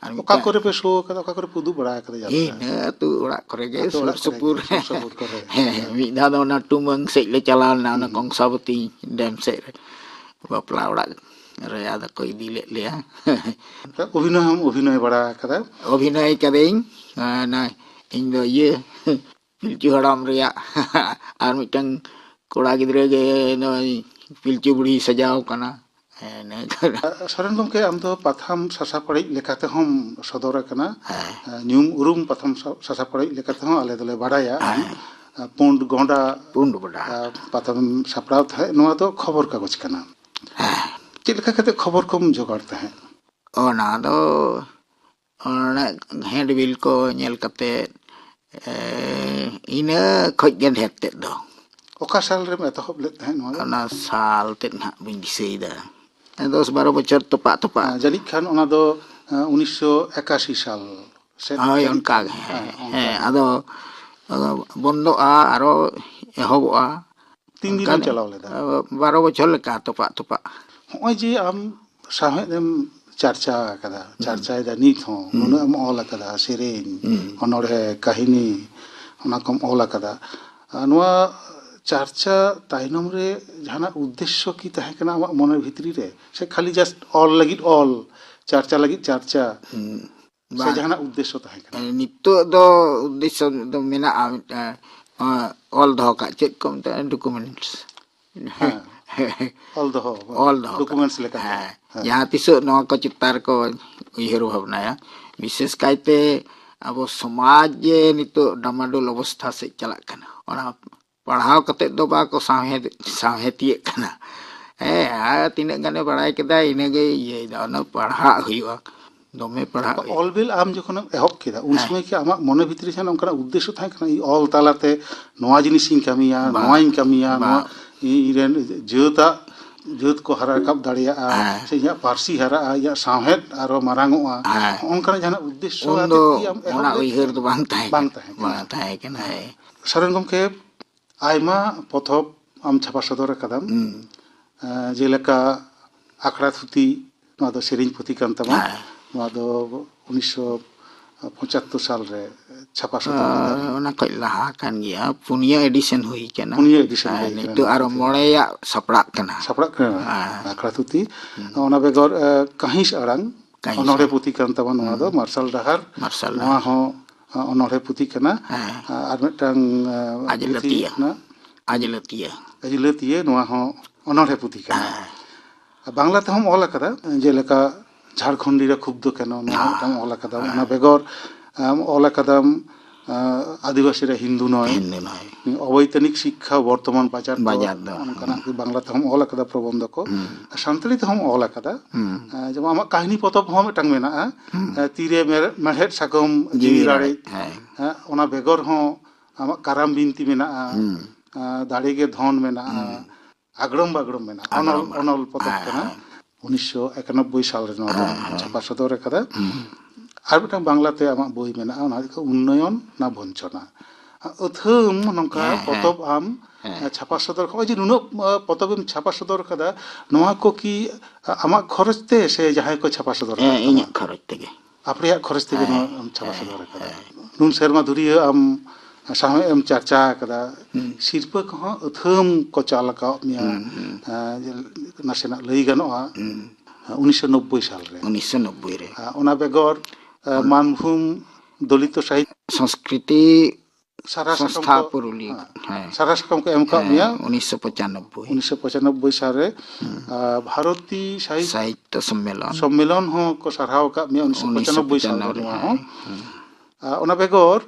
ᱟᱨ ᱚᱠᱟ ᱢᱤᱫᱴᱟᱝ ᱠᱚᱨᱮ ᱯᱮ ᱥᱳ ᱟᱠᱟᱫᱟ, ᱚᱠᱟ ᱠᱚᱨᱮ ᱯᱮ ᱩᱫᱩᱜ ᱵᱟᱲᱟ ᱟᱠᱟᱫᱟ ᱡᱟᱛᱨᱟ? ᱤᱱᱟᱹ ᱟᱹᱛᱩ ᱚᱲᱟᱜ ᱠᱚᱨᱮ ᱜᱮ, ᱟᱹᱛᱩ ᱥᱩᱨ ᱚᱲᱟᱜ ᱠᱚᱨᱮ ᱥᱩᱯᱩᱨ᱾ ᱜᱮ, ᱥᱩᱨ ᱥᱩᱯᱩᱨ ᱠᱚᱨᱮ᱾ ᱦᱮᱸ, ᱦᱮᱸ᱾ ᱢᱤᱫ ᱫᱷᱟᱣ ᱫᱚ ᱚᱱᱟ ᱴᱩᱢᱟᱹᱝ ᱥᱮᱫ ᱞᱮ ᱪᱟᱞᱟᱣ ᱞᱮᱱᱟ, ᱚᱱᱟ ᱦᱩᱸ᱾ ᱠᱚᱝᱥᱟᱵᱚᱛᱤ ᱰᱮᱢ ᱥᱮᱫ ᱨᱮ᱾ ᱵᱟᱯᱞᱟ ᱚᱲᱟᱜ ᱨᱮ ᱟᱫᱚ ᱠᱚ ᱤᱫᱤ ᱞᱮᱫ ᱞᱮᱭᱟ᱾ ᱚᱵᱷᱤᱱᱚᱭ ᱦᱚᱸᱢ ᱚᱵᱷᱤᱱᱚᱭ ᱵᱟᱲᱟ ᱟᱠᱟᱫᱟ? ᱚᱵᱷᱤᱱᱚᱭ ᱠᱟᱫᱟᱹᱧ, ᱚᱱᱟ ᱤᱧ ᱫᱚ ᱤᱭᱟᱹ, ᱯᱤᱞᱪᱩ ᱦᱟᱲᱟᱢ ᱨᱮᱭᱟᱜ ᱟᱨ ᱢᱤᱫᱴᱟᱝ ᱠᱚᱲᱟ ᱜᱤᱫᱽᱨᱟᱹ ᱜᱮ ᱱᱩᱭ ᱯᱤᱞᱪᱩ ᱵᱩᱲᱦᱤ ᱥᱟᱡᱟᱣ ᱠᱟᱱᱟ᱾ ᱦᱮᱸ, ᱤᱱᱟᱹ ᱠᱚ᱾ ᱥᱚᱨᱮᱱ ᱜᱚᱢᱠᱮ, ᱟᱢ ᱫᱚ ᱯᱟᱛᱷᱟᱢ ᱥᱟᱥᱟᱯᱟᱲᱤᱡ ᱞᱮᱠᱟ ᱛᱮᱦᱚᱸᱢ ᱥᱚᱫᱚᱨ ᱟᱠᱟᱱᱟ᱾ ᱦᱮᱸ᱾ ᱧᱩᱢ ᱩᱨᱩᱢ ᱯᱟᱛᱷᱟᱢ ᱥᱟ-, ᱥᱟᱥᱟᱯᱟᱲᱤᱡ ᱞᱮᱠᱟ ᱛᱮᱦᱚᱸ ᱟᱞᱮ ᱫᱚᱞᱮ ᱵᱟᱲᱟᱭᱟ᱾ ᱦᱮᱸ᱾ ᱯᱩᱸᱰ ᱜᱚᱸᱰᱟ, ᱯᱩᱸᱰ ᱜᱚᱸᱰᱟ᱾ ᱟ, ᱯᱟᱛᱷᱟᱢ ᱥᱟᱯᱲᱟᱣ ᱛᱟᱦᱮᱸᱫ, ᱱᱚᱣᱟ ᱫᱚ ᱠᱷᱚᱵᱚᱨ ᱠᱟᱜᱚᱡᱽ ᱠᱟᱱᱟ᱾ ᱦᱮᱸ᱾ ᱪᱮᱫ ᱞᱮᱠᱟ ᱠᱟᱛᱮ ᱠᱷᱚᱵᱚᱨ ᱠᱚᱢ ᱡᱚᱜᱟᱲ ᱛᱟᱦᱮᱸᱫ? ᱚᱱᱟ ᱫᱚ ᱚᱱᱮ ᱦᱮᱱᱰᱵᱤᱞ ᱠᱚ ᱧᱮᱞ ᱠᱟᱛᱮ, ᱮ, ᱤᱱᱟᱹ ᱠᱷᱚᱡ ᱜᱮ ᱰᱷᱮᱨ ᱛᱮᱫ ᱫᱚ᱾ ᱚᱠᱟ ᱥᱟᱞ ᱨᱮᱢ ᱮᱛᱚᱦᱚᱵ ᱞᱮᱫ ᱛᱟᱦᱮᱸᱫ ᱱᱚᱣᱟ ᱫᱚ? ᱚᱱᱟ ᱥᱟᱞ ᱛᱮᱫ ᱱᱟᱦᱟᱜ ᱵᱟᱹᱧ ᱫᱤᱥᱟᱹᱭᱮᱫᱟ᱾ ᱫᱚᱥ ᱵᱟᱨᱚ ᱵᱚᱪᱷᱚᱨ ᱛᱚᱯᱟᱜ ᱛᱚᱯᱟᱜ᱾ ᱟ, ᱡᱟᱹᱱᱤᱡ ᱠᱷᱟᱱ ᱚᱱᱟ ᱫᱚ, ᱟ, ᱩᱱᱤᱥᱥᱚ ᱮᱠᱟᱥᱤ ᱥᱟᱞ ᱥᱮᱫ ᱦᱳᱭ, ᱡᱟᱹᱱᱤᱡ ᱚᱱᱠᱟ ᱠᱷᱟᱱ᱾ ᱜᱮ, ᱦᱮᱸ, ᱦᱮᱸ, ᱚᱱᱠᱟ ᱦᱮᱸ, ᱜᱮ᱾ ᱟᱫᱚ, ᱟᱫᱚ ᱵᱚᱱᱫᱚᱜᱼᱟ, ᱟᱨᱚ ᱮᱦᱚᱵᱚᱜᱼᱟ᱾ ᱛᱤᱱ ᱫᱤᱱ ᱚᱱᱠᱟ ᱮᱢ ᱫᱚ, ᱪᱟᱞᱟᱣ ᱞᱮᱫᱟ? ᱟ, ᱵᱟᱨᱚ ᱵᱚᱪᱷᱚᱨ ᱞᱮᱠᱟ ᱛᱚᱯᱟᱜ ᱛᱚᱯᱟᱜ᱾ ᱦᱚᱸᱜᱼᱚᱭ ᱡᱮ ᱟᱢ ᱥᱟᱶᱦᱮᱫ ᱮᱢ ᱪᱟᱨᱪᱟ ᱟᱠᱟᱫᱟ, ᱦᱩᱸ᱾ ᱪᱟᱨᱪᱟᱭᱮᱫᱟ ᱱᱤᱛ ᱦᱚᱸ, ᱦᱩᱸ᱾ ᱱᱩᱱᱟᱹᱜ ᱮᱢ ᱚᱞ ᱟᱠᱟᱫᱟ, ᱥᱮᱨᱮᱧ, ᱦᱩᱸ᱾ ᱚᱱᱚᱬᱦᱮ, ᱠᱟᱹᱦᱱᱤ, ᱚᱱᱟ ᱠᱚᱢ ᱚᱞ ᱟᱠᱟᱫᱟ᱾ ᱟ, ᱱᱚᱣᱟ ᱪᱟᱨᱪᱟ ᱛᱟᱭᱱᱚᱢ ᱨᱮ ᱡᱟᱦᱟᱱᱟᱜ ᱩᱫᱽᱫᱮᱥᱥᱚ ᱠᱤ ᱛᱟᱦᱮᱸ ᱠᱟᱱᱟ ᱟᱢᱟᱜ ᱢᱚᱱᱮ ᱵᱷᱤᱛᱨᱤ ᱨᱮ? ᱥᱮ ᱠᱷᱟᱹᱞᱤ just ᱚᱞ ᱞᱟᱹᱜᱤᱫ ᱚᱞ, ᱪᱟᱨᱪᱟ ᱞᱟᱹᱜᱤᱫ ᱪᱟᱨᱪᱟ? ᱦᱩᱸ᱾ ᱥᱮ ᱵᱟᱝ᱾ ᱡᱟᱦᱟᱱᱟᱜ ᱩᱫᱽᱫᱮᱥᱥᱚ ᱛᱟᱦᱮᱸ ᱠᱟᱱᱟ? ᱮ, ᱱᱤᱛᱚᱜ ᱫᱚ ᱩᱫᱽᱫᱮᱥᱥᱚ ᱫᱚ ᱢᱮᱱᱟᱜᱼᱟ ᱢᱤᱫᱴᱟᱝ, ᱚ, ᱚᱞ ᱫᱚᱦᱚ ᱠᱟᱜ, ᱪᱮᱫ ᱠᱚ ᱢᱮᱛᱟᱜᱼᱟ, ᱰᱚᱠᱩᱢᱮᱱᱴᱥ᱾ ᱦᱮᱸ᱾ ᱚᱞ ᱫᱚᱦᱚ, ᱚᱞ ᱫᱚᱦᱚ ᱰᱚᱠᱩᱢᱮᱱᱴᱥ ᱠᱟᱜ᱾ ᱞᱮᱠᱟᱛᱮ᱾ ᱦᱮᱸ᱾ ᱦᱮᱸ᱾ ᱡᱟᱦᱟᱸ ᱛᱤᱥᱚᱜ ᱱᱚᱣᱟ ᱠᱚ ᱪᱮᱛᱟᱱ ᱨᱮᱠᱚ ᱩᱭᱦᱟᱹᱨ ᱵᱷᱟᱵᱽᱱᱟᱭᱟ, ᱵᱤᱥᱮᱥ ᱠᱟᱭᱛᱮ ᱟᱵᱚ ᱥᱚᱢᱟᱡᱽ ᱡᱮ ᱱᱤᱛᱚᱜ ᱰᱟᱢᱟᱰᱳᱞ ᱚᱵᱚᱥᱛᱷᱟ ᱥᱮᱫ ᱪᱟᱞᱟᱜ ᱠᱟᱱᱟ, ᱚᱱᱟ ᱯᱟᱲᱦᱟᱣ ᱠᱟᱛᱮᱫ ᱫᱚ ᱵᱟᱠᱚ ᱥᱟᱶᱦᱮᱫ-, ᱥᱟᱶᱦᱮᱫᱤᱭᱟᱹᱜ ᱠᱟᱱᱟ᱾ ᱦᱮᱸ, ᱟᱨ ᱛᱤᱱᱟᱹᱜ ᱜᱟᱱᱮ ᱵᱟᱲᱟᱭ ᱠᱮᱫᱟ, ᱤᱱᱟᱹᱜᱮ ᱤᱭᱟᱹᱭᱮᱫᱟ, ᱚᱱᱟ ᱯᱟᱲᱦᱟᱜ ᱦᱩᱭᱩᱜᱼᱟ, ᱫᱚᱢᱮ ᱯᱟᱲᱦᱟᱜ ᱦᱩᱭᱩᱜᱼᱟ᱾ ᱚᱞ ᱵᱤᱞ ᱟᱢ ᱡᱚᱠᱷᱚᱱᱮᱢ ᱮᱦᱚᱵ ᱠᱮᱫᱟ, ᱩᱱ ᱦᱮᱸ᱾ ᱥᱚᱢᱚᱭ ᱠᱤ ᱟᱢᱟᱜ ᱢᱚᱱᱮ ᱵᱷᱤᱛᱨᱤ ᱡᱟᱦᱟᱱᱟᱜ ᱚᱱᱠᱟᱱᱟᱜ ᱩᱫᱽᱫᱮᱥᱥᱚ ᱛᱟᱦᱮᱸ ᱠᱟᱱᱟ, ᱤᱧ ᱚᱞ ᱛᱟᱞᱟᱛᱮ ᱱᱚᱣᱟ ᱡᱤᱱᱤᱥᱤᱧ ᱠᱟᱹᱢᱤᱭᱟ, ᱵᱟᱝ, ᱱᱚᱣᱟᱧ ᱠᱟᱹᱢᱤᱭᱟ, ᱵᱟᱝ᱾ ᱱᱚᱣᱟ ᱤᱧ, ᱤᱧ ᱨᱮᱱ ᱡᱟᱹᱛᱟᱜ, ᱡᱟᱹᱛ ᱠᱚ ᱦᱟᱨᱟ ᱨᱟᱠᱟᱵ ᱫᱟᱲᱮᱭᱟᱜᱼᱟ, ᱦᱮᱸ᱾ ᱥᱮ ᱤᱧᱟᱹᱜ ᱯᱟᱹᱨᱥᱤ ᱦᱟᱨᱟᱜᱼᱟ, ᱤᱧᱟᱹᱜ ᱥᱟᱶᱦᱮᱫ ᱟᱨᱚ ᱢᱟᱨᱟᱝ ᱚᱜᱼᱟ, ᱦᱮᱸ᱾ ᱦᱚᱸᱜᱼᱚ ᱱᱚᱝᱠᱟᱱᱟᱜ ᱡᱟᱦᱟᱱᱟᱜ ᱩᱫᱽᱫᱮᱥᱥᱚ ᱩᱱ ᱟᱛᱮᱫ ᱫᱚ ᱠᱤ ᱟᱢ ᱮᱦᱚᱵ ᱚᱱᱟ ᱞᱮᱫ ᱩᱭᱦᱟᱹᱨ ᱛᱟᱦᱮᱸᱫ? ᱫᱚ ᱵᱟᱝ ᱛᱟᱦᱮᱸ ᱵᱟᱝ ᱠᱟᱱᱟ᱾ ᱛᱟᱦᱮᱸ ᱠᱟᱱᱟ, ᱦᱮᱸ᱾ ᱥᱚᱨᱮᱱ ᱜᱚᱢᱠᱮ, ᱟᱭᱢᱟ ᱯᱚᱛᱚᱵ, ᱟᱢ ᱪᱷᱟᱯᱟ ᱥᱚᱫᱚᱨ ᱟᱠᱟᱫᱟᱢ᱾ ᱦᱩᱸ᱾ ᱮᱸ, ᱡᱮᱞᱮᱠᱟ ᱟᱠᱷᱲᱟ ᱛᱷᱩᱛᱤ, ᱱᱚᱣᱟ ᱫᱚ ᱥᱮᱨᱮᱧ ᱯᱩᱛᱷᱤ ᱠᱟᱱ ᱛᱟᱢᱟ᱾ ᱦᱮᱸ᱾ ᱱᱚᱣᱟ ᱫᱚ ᱩᱱᱤᱥᱥᱚ ᱯᱚᱸᱪᱟᱛᱛᱳᱨ ᱥᱟᱞ ᱨᱮ ᱪᱷᱟᱯᱟ ᱥᱚᱫᱚᱨ ᱞᱮᱫᱟ᱾ ᱦᱳᱭ, ᱚᱱᱟ ᱠᱷᱚᱡ ᱞᱟᱦᱟ ᱠᱟᱱ ᱜᱮᱭᱟ, ᱯᱩᱱᱭᱟᱹ edition ᱦᱩᱭ ᱠᱟᱱᱟ᱾ ᱯᱩᱱᱭᱟᱹ edition ᱦᱮᱸ, ᱦᱩᱭ ᱠᱟᱱᱟ ᱱᱤᱛᱚᱜ ᱱᱚᱣᱟ ᱟᱨᱚ ᱯᱩᱛᱷᱤ᱾ ᱢᱚᱬᱮᱭᱟᱜ ᱥᱟᱯᱲᱟᱜ ᱠᱟᱱᱟ᱾ ᱥᱟᱯᱲᱟᱜ ᱠᱟᱱᱟ ᱦᱮᱸ᱾ ᱟᱠᱷᱲᱟ ᱛᱷᱩᱛᱤ᱾ ᱦᱩᱸ᱾ ᱚᱱᱟ ᱵᱮᱜᱚᱨ, ᱮ, ᱠᱟᱹᱦᱤᱥ ᱟᱲᱟᱝ, ᱠᱟᱹᱦᱤᱥ ᱚᱱᱚᱬᱦᱮ ᱟᱲᱟᱝ᱾ ᱯᱩᱛᱷᱤ ᱠᱟᱱ ᱛᱟᱵᱚᱱ ᱱᱚᱣᱟ ᱫᱚ, ᱦᱩᱸ᱾ ᱢᱟᱨᱥᱟᱞ ᱰᱟᱦᱟᱨ᱾ ᱢᱟᱨᱥᱟᱞ ᱱᱚᱣᱟ ᱰᱟᱦᱟᱨ᱾ ᱦᱚᱸ, ᱮ, ᱚᱱᱚᱬᱦᱮ ᱯᱩᱛᱷᱤ ᱠᱟᱱᱟ᱾ ᱦᱮᱸ᱾ ᱟᱨ ᱢᱤᱫᱴᱟᱝ, ᱮ, ᱯᱩᱛᱷᱤ ᱟᱡᱽᱞᱟᱹᱛᱤᱭᱟᱹ᱾ ᱦᱩᱭᱩᱜ ᱠᱟᱱᱟ ᱟᱡᱽᱞᱟᱹᱛᱤᱭᱟᱹ᱾ ᱟᱡᱽᱞᱟᱹᱛᱤᱭᱟᱹ, ᱱᱚᱣᱟ ᱦᱚᱸ ᱚᱱᱚᱬᱦᱮ ᱯᱩᱛᱷᱤ ᱠᱟᱱᱟ᱾ ᱦᱮᱸ᱾ ᱟᱨ ᱵᱟᱝᱞᱟ ᱛᱮᱦᱚᱸᱢ ᱚᱞ ᱟᱠᱟᱫᱟ, ᱡᱮᱞᱮᱠᱟ ᱡᱷᱟᱲᱠᱷᱚᱸᱰᱤ ᱨᱮ ᱠᱷᱩᱵᱫᱚ ᱠᱮᱱᱚ, ᱱᱚᱣᱟ ᱦᱮᱸ᱾ ᱢᱤᱫᱴᱟᱝ ᱚᱞ ᱟᱠᱟᱫᱟᱢ᱾ ᱦᱮᱸ᱾ ᱚᱱᱟ ᱵᱮᱜᱚᱨ, ᱮᱢ, ᱚᱞ ᱟᱠᱟᱫᱟᱢ, ᱮ, ᱟᱹᱫᱤᱵᱟᱹᱥᱤ ᱨᱮ ᱦᱤᱱᱫᱩ ᱱᱚᱭ, ᱦᱤᱱᱫᱩ ᱱᱚᱭ᱾ ᱚᱵᱳᱭᱛᱟᱱᱤᱠ ᱥᱤᱠᱠᱷᱟ ᱵᱚᱨᱛᱚᱢᱟᱱ ᱵᱟᱡᱟᱨ ᱫᱚᱨ, ᱵᱟᱡᱟᱨ ᱫᱚᱨ᱾ ᱚᱱᱠᱟᱱᱟᱜ ᱦᱩᱸ᱾ ᱜᱮ ᱵᱟᱝᱞᱟ ᱛᱮᱦᱚᱸᱢ ᱚᱞ ᱟᱠᱟᱫᱟ ᱯᱨᱚᱵᱚᱱᱫᱷᱚ ᱠᱚ᱾ ᱦᱩᱸ᱾ ᱟᱨ ᱥᱟᱱᱛᱟᱲᱤ ᱛᱮᱦᱚᱸᱢ ᱚᱞ ᱟᱠᱟᱫᱟ᱾ ᱦᱩᱸ᱾ ᱮ, ᱡᱮᱢᱚᱱ ᱟᱢᱟᱜ ᱠᱟᱹᱦᱱᱤ ᱯᱚᱛᱚᱵ ᱦᱚᱸ ᱢᱤᱫᱴᱟᱝ ᱢᱮᱱᱟᱜᱼᱟ, ᱦᱩᱸ᱾ ᱮ, ᱛᱤᱨᱮ ᱢᱮᱨ-, ᱢᱮᱲᱦᱮᱫ ᱥᱟᱠᱚᱢ ᱡᱤᱣᱤ ᱡᱤᱣᱤ ᱨᱟᱲᱮᱡ᱾ ᱨᱟᱲᱮᱡ, ᱦᱮᱸ᱾ ᱮ, ᱚᱱᱟ ᱵᱮᱜᱚᱨ ᱦᱚᱸ ᱟᱢᱟᱜ ᱠᱟᱨᱟᱢ ᱵᱤᱱᱛᱤ ᱢᱮᱱᱟᱜᱼᱟ, ᱦᱩᱸ᱾ ᱮ, ᱫᱟᱲᱮ ᱜᱮ ᱫᱷᱚᱱ ᱢᱮᱱᱟᱜᱼᱟ, ᱦᱩᱸ᱾ ᱟᱜᱽᱲᱚᱢ ᱵᱟᱜᱽᱲᱚᱢ ᱢᱮᱱᱟᱜᱼᱟ᱾ ᱚᱱᱚᱞ, ᱟᱜᱽᱲᱚᱢ ᱵᱟᱜᱽᱲᱚᱢ᱾ ᱚᱱᱚᱞ ᱯᱚᱛᱚᱵ ᱦᱮᱸ, ᱠᱟᱱᱟ᱾ ᱦᱮᱸ᱾ ᱩᱱᱤᱥᱥᱚ ᱮᱠᱟᱱᱚᱵᱵᱳᱭ ᱥᱟᱞ ᱨᱮ ᱱᱚᱣᱟ ᱫᱚ ᱦᱮᱸ, ᱦᱮᱸ᱾ ᱪᱷᱟᱯᱟ ᱥᱚᱫᱚᱨ ᱟᱠᱟᱫᱟ᱾ ᱦᱩᱸ᱾ ᱟᱨ ᱢᱤᱫᱴᱟᱝ ᱵᱟᱝᱞᱟᱛᱮ ᱟᱢᱟᱜ ᱵᱳᱭ ᱢᱮᱱᱟᱜᱼᱟ, ᱚᱱᱟ ᱦᱩᱭᱩᱜ ᱠᱟᱱᱟ ᱩᱱᱱᱚᱭᱚᱱ ᱱᱟ ᱵᱚᱧᱪᱚᱱᱟ᱾ ᱟᱹᱛᱷᱟᱹᱢ ᱱᱚᱝᱠᱟ ᱦᱮᱸ, ᱦᱮᱸ᱾ ᱯᱚᱛᱚᱵ ᱟᱢ ᱦᱮᱸ᱾ ᱪᱷᱟᱯᱟ ᱥᱚᱫᱚᱨ, ᱱᱚᱜᱼᱚᱭ ᱡᱮ ᱱᱩᱱᱟᱹᱜ, ᱟ, ᱯᱚᱛᱚᱵᱮᱢ ᱪᱷᱟᱯᱟ ᱥᱚᱫᱚᱨ ᱠᱟᱫᱟ, ᱱᱚᱣᱟ ᱠᱚ ᱠᱤ ᱟᱢᱟᱜ ᱠᱷᱚᱨᱚᱪ ᱛᱮ ᱥᱮ ᱡᱟᱦᱟᱸᱭ ᱠᱚ ᱪᱷᱟᱯᱟ ᱥᱚᱫᱚᱨ ᱦᱮᱸ, ᱟᱠᱟᱫ ᱛᱟᱢᱟ? ᱤᱧᱟᱹᱜ ᱠᱷᱚᱨᱚᱪ ᱛᱮᱜᱮ᱾ ᱟᱯᱮᱭᱟᱜ ᱠᱷᱚᱨᱚᱪ ᱛᱮᱜᱮ ᱦᱮᱸ, ᱱᱚᱣᱟ ᱮᱢ ᱪᱷᱟᱯᱟ ᱦᱮᱸ, ᱥᱚᱫᱚᱨ ᱟᱠᱟᱫᱟ᱾ ᱦᱮᱸ᱾ ᱱᱩᱱ ᱥᱮᱨᱢᱟ ᱫᱷᱩᱨᱤᱭᱟᱹ ᱟᱢ ᱥᱟᱶᱦᱮᱫ ᱮᱢ ᱪᱟᱨᱪᱟ ᱟᱠᱟᱫᱟ, ᱦᱩᱸ᱾ ᱥᱤᱨᱯᱟᱹ ᱠᱚᱦᱚᱸ ᱟᱹᱛᱷᱟᱹᱢ ᱠᱚ ᱪᱟᱞ ᱟᱠᱟᱫ ᱢᱮᱭᱟ, ᱦᱩᱸ, ᱦᱩᱸ᱾ ᱮᱸ, ᱱᱟᱥᱮᱱᱟᱜ ᱞᱟᱹᱭ ᱜᱟᱱᱚᱜᱼᱟ, ᱦᱩᱸ᱾ ᱩᱱᱤᱥᱥᱚ ᱱᱚᱵᱵᱳᱭ ᱥᱟᱞ ᱨᱮ᱾ ᱩᱱᱤᱥᱥᱚ ᱱᱚᱵᱵᱳᱭ ᱨᱮ᱾ ᱟᱨ ᱚᱱᱟ ᱵᱮᱜᱚᱨ, ᱮᱸ, ᱚᱱ- ᱢᱟᱱᱵᱷᱩᱢ ᱫᱚᱞᱤᱛᱚ ᱥᱟᱦᱤᱛ ᱥᱚᱝᱥᱠᱨᱤᱛᱤ ᱥᱟᱨᱟ ᱥᱟᱠᱟᱢ ᱥᱚᱝᱥᱛᱷᱟ ᱠᱚ, ᱯᱩᱨᱩᱞᱤ-, ᱦᱮᱸ, ᱦᱮᱸ᱾ ᱥᱟᱨᱟ ᱥᱟᱠᱟᱢ ᱠᱚ ᱮᱢ ᱠᱟᱜ ᱦᱮᱸ, ᱢᱮᱭᱟ᱾ ᱩᱱᱤᱥᱥᱚ ᱯᱚᱸᱪᱟᱱᱚᱵᱵᱳᱭ᱾ ᱩᱱᱤᱥᱥᱚ ᱯᱚᱸᱪᱟᱱᱚᱵᱵᱳᱭ ᱥᱟᱞ ᱨᱮ, ᱦᱩᱸ᱾ ᱟᱨ ᱵᱷᱟᱨᱚᱛᱤ ᱥᱟᱦᱤᱛ ᱥᱟᱦᱤᱛᱛᱚ ᱥᱚᱢᱢᱮᱞᱚᱱ᱾ ᱥᱚᱢᱢᱮᱞᱚᱱ ᱦᱚᱸ ᱠᱚ ᱥᱟᱨᱦᱟᱣ ᱟᱠᱟᱫ ᱢᱮᱭᱟ ᱩᱱᱤᱥᱥᱚ ᱯᱚᱸᱪᱟᱱᱚᱵᱵᱳᱭ ᱥᱟᱞ ᱨᱮ ᱩᱱᱤᱥᱥᱚ ᱯᱚᱸᱪᱟᱱᱚᱵᱵᱳᱭ, ᱱᱚᱣᱟ ᱦᱚᱸ᱾ ᱦᱮᱸ, ᱦᱩᱸ᱾ ᱟᱨ ᱚᱱᱟ ᱵᱮᱜᱚᱨ,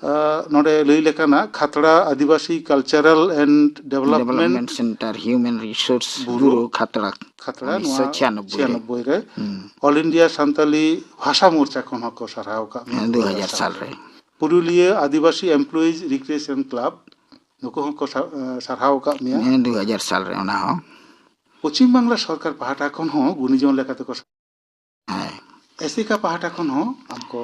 ᱟᱨ, ᱱᱚᱰᱮ ᱞᱟᱹᱭ ᱞᱮᱠᱟᱱᱟᱜ ᱠᱷᱟᱛᱲᱟ ᱟᱹᱫᱤᱵᱟᱹᱥᱤ Cultural and Development development centre human resource ᱵᱩᱨᱩ, ᱵᱩᱨᱩ ᱠᱷᱟᱛᱲᱟ, ᱠᱷᱟᱛᱲᱟ, ᱱᱚᱣᱟ ᱩᱱᱤᱥᱥᱚ ᱪᱷᱤᱭᱟᱱᱚᱵᱵᱳᱭ ᱨᱮ᱾ ᱪᱷᱤᱭᱟᱱᱚᱵᱵᱳᱭ ᱨᱮ᱾ ᱦᱩᱸ᱾ All India ᱥᱟᱱᱛᱟᱞᱤ ᱵᱷᱟᱥᱟ ᱢᱳᱨᱪᱟ ᱠᱷᱚᱱ ᱦᱚᱸᱠᱚ ᱥᱟᱨᱦᱟᱣ ᱟᱠᱟᱫ ᱢᱮᱭᱟ ᱦᱮᱸ, ᱫᱩ ᱦᱟᱡᱟᱨ ᱥᱟᱞ ᱨᱮ᱾ ᱯᱩᱨᱩᱞᱤᱭᱟᱹ ᱟᱹᱫᱤᱵᱟᱹᱥᱤ Employees Recreation Club, ᱱᱩᱠᱩ ᱦᱚᱸᱠᱚ ᱥᱟ-, ᱥᱟᱨᱦᱟᱣ ᱟᱠᱟᱫ ᱢᱮᱭᱟ᱾ ᱦᱮᱸ, ᱫᱩ ᱦᱟᱡᱟᱨ ᱥᱟᱞ ᱨᱮ ᱚᱱᱟ ᱦᱚᱸ᱾ ᱯᱚᱪᱷᱤᱢ ᱵᱟᱝᱞᱟ ᱥᱚᱨᱠᱟᱨ ᱯᱟᱦᱴᱟ ᱠᱷᱚᱱ ᱦᱚᱸ ᱜᱩᱱᱤᱡᱚᱱ ᱞᱮᱠᱟ ᱛᱮᱠᱚ ᱥᱟ-, ᱦᱮᱸ᱾ ᱮᱥᱮᱠᱟ ᱯᱟᱦᱴᱟ ᱠᱷᱚᱱ ᱦᱚᱸ ᱟᱢ ᱠᱚ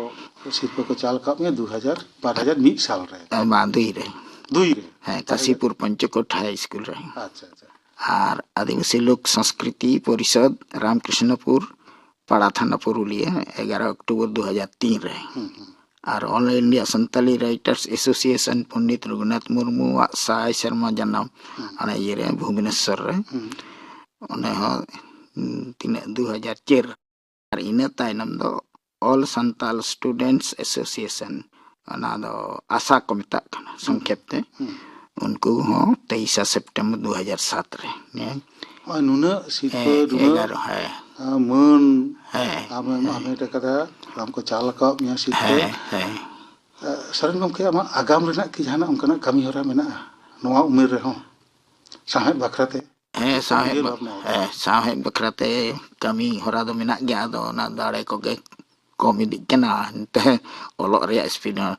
ᱥᱤᱨᱯᱟᱹ ᱠᱚ ᱪᱟᱞ ᱟᱠᱟᱫ ᱢᱮᱭᱟ ᱫᱩ ᱦᱟᱡᱟᱨ, ᱵᱟᱨ ᱦᱟᱡᱟᱨ ᱢᱤᱫ ᱥᱟᱞ ᱨᱮ᱾ ᱦᱮᱸ, ᱢᱟ ᱫᱩᱭ ᱨᱮ᱾ ᱫᱩᱭ ᱨᱮ? ᱦᱮᱸ, ᱠᱟᱥᱤᱯᱩᱨ ᱯᱚᱧᱪᱚᱠᱳᱴ ᱦᱟᱭ ᱥᱠᱩᱞ ᱨᱮ᱾ ᱟᱪᱪᱷᱟ, ᱟᱪᱪᱷᱟ᱾ ᱟᱨ ᱟᱹᱫᱤᱵᱟᱹᱥᱤ ᱞᱳᱠ ᱥᱚᱝᱥᱠᱨᱤᱛᱤ ᱯᱚᱨᱤᱥᱚᱫᱽ, ᱨᱟᱢᱠᱨᱤᱥᱱᱚᱯᱩᱨ ᱯᱟᱲᱟ ᱛᱷᱟᱱᱟ ᱯᱩᱨᱩᱞᱤᱭᱟᱹ, ᱮᱜᱟᱨᱚ ᱚᱠᱴᱳᱵᱚᱨ ᱫᱩ ᱦᱟᱡᱟᱨ ᱛᱤᱱ ᱨᱮ᱾ ᱦᱩᱸ, ᱦᱩᱸ᱾ ᱟᱨ All India Santali Writers Association Pandit Raghunath ᱢᱩᱨᱢᱩᱣᱟᱜ ᱥᱟᱭ ᱥᱮᱨᱢᱟ ᱡᱟᱱᱟᱢ, ᱦᱩᱸ᱾ ᱚᱱᱟ ᱤᱭᱟᱹᱨᱮ, ᱵᱷᱩᱵᱽᱱᱮᱥᱚᱨ ᱨᱮ᱾ ᱦᱩᱸ᱾ ᱚᱸᱰᱮ ᱦᱚᱸ, ᱩᱸ, ᱛᱤᱱᱟᱹᱜ, ᱫᱩ ᱦᱟᱡᱟᱨ ᱪᱟᱨ᱾ ᱟᱨ ᱤᱱᱟᱹ ᱛᱟᱭᱱᱚᱢ ᱫᱚ All Santal Students Association, ᱚᱱᱟ ᱫᱚ ᱟᱥᱟ ᱠᱚ ᱢᱮᱛᱟᱜ ᱠᱟᱱᱟ ᱥᱚᱝᱠᱷᱮᱯ ᱛᱮ᱾ ᱦᱩᱸ᱾ ᱩᱱᱠᱩ ᱦᱚᱸ ᱛᱮᱭᱤᱥᱟ ᱥᱮᱯᱴᱮᱢᱵᱚᱨ ᱫᱩ ᱦᱟᱡᱟᱨ ᱥᱟᱛ ᱨᱮ᱾ ᱦᱮᱸ᱾ ᱱᱚᱜᱼᱚᱭ ᱱᱩᱱᱟᱹᱜ ᱥᱤᱨᱯᱟᱹ, ᱦᱮᱸ, ᱱᱩᱱᱟᱹᱜ, ᱮᱜᱟᱨᱚ, ᱦᱮᱸ᱾ ᱟᱸ, ᱢᱟᱹᱱ ᱦᱮᱸ, ᱟᱢᱮᱢ ᱦᱮᱸ᱾ ᱦᱟᱢᱮᱴ ᱟᱠᱟᱫᱟ, ᱵᱟᱝ ᱠᱚ ᱪᱟᱞ ᱟᱠᱟᱫ ᱢᱮᱭᱟ ᱥᱤᱨᱯᱟᱹ᱾ ᱦᱮᱸ, ᱦᱮᱸ᱾ ᱟᱸ, ᱥᱚᱨᱮᱱ ᱜᱚᱢᱠᱮ, ᱟᱢᱟᱜ ᱟᱜᱟᱢ ᱨᱮᱱᱟᱜ ᱠᱤ ᱡᱟᱦᱟᱱᱟᱜ ᱚᱱᱠᱟᱱᱟᱜ ᱠᱟᱹᱢᱤ ᱦᱚᱨᱟ ᱢᱮᱱᱟᱜᱼᱟ ᱱᱚᱣᱟ ᱩᱢᱮᱨ ᱨᱮᱦᱚᱸ ᱥᱟᱶᱦᱮᱫ ᱵᱟᱠᱷᱨᱟ ᱛᱮ? ᱦᱮᱸ, ᱪᱮᱫ ᱠᱚᱢ ᱥᱟᱶᱦᱮᱫ ᱩᱭᱦᱟᱹᱨ ᱵᱟ-, ᱵᱷᱟᱵᱽᱱᱟ ᱟᱠᱟᱫᱟ? ᱦᱮᱸ, ᱥᱟᱶᱦᱮᱫ ᱵᱟᱠᱷᱨᱟ ᱛᱮ ᱠᱟᱹᱢᱤ ᱦᱚᱨᱟ ᱫᱚ ᱢᱮᱱᱟᱜ ᱜᱮᱭᱟ, ᱟᱫᱚ ᱚᱱᱟ ᱫᱟᱲᱮ ᱠᱚᱜᱮ ᱠᱚᱢ ᱤᱫᱤᱜ ᱠᱟᱱᱟ, ᱮᱱᱛᱮ ᱚᱞᱚᱜ ᱨᱮᱭᱟᱜ ᱥᱯᱤᱰ ᱦᱚᱸ᱾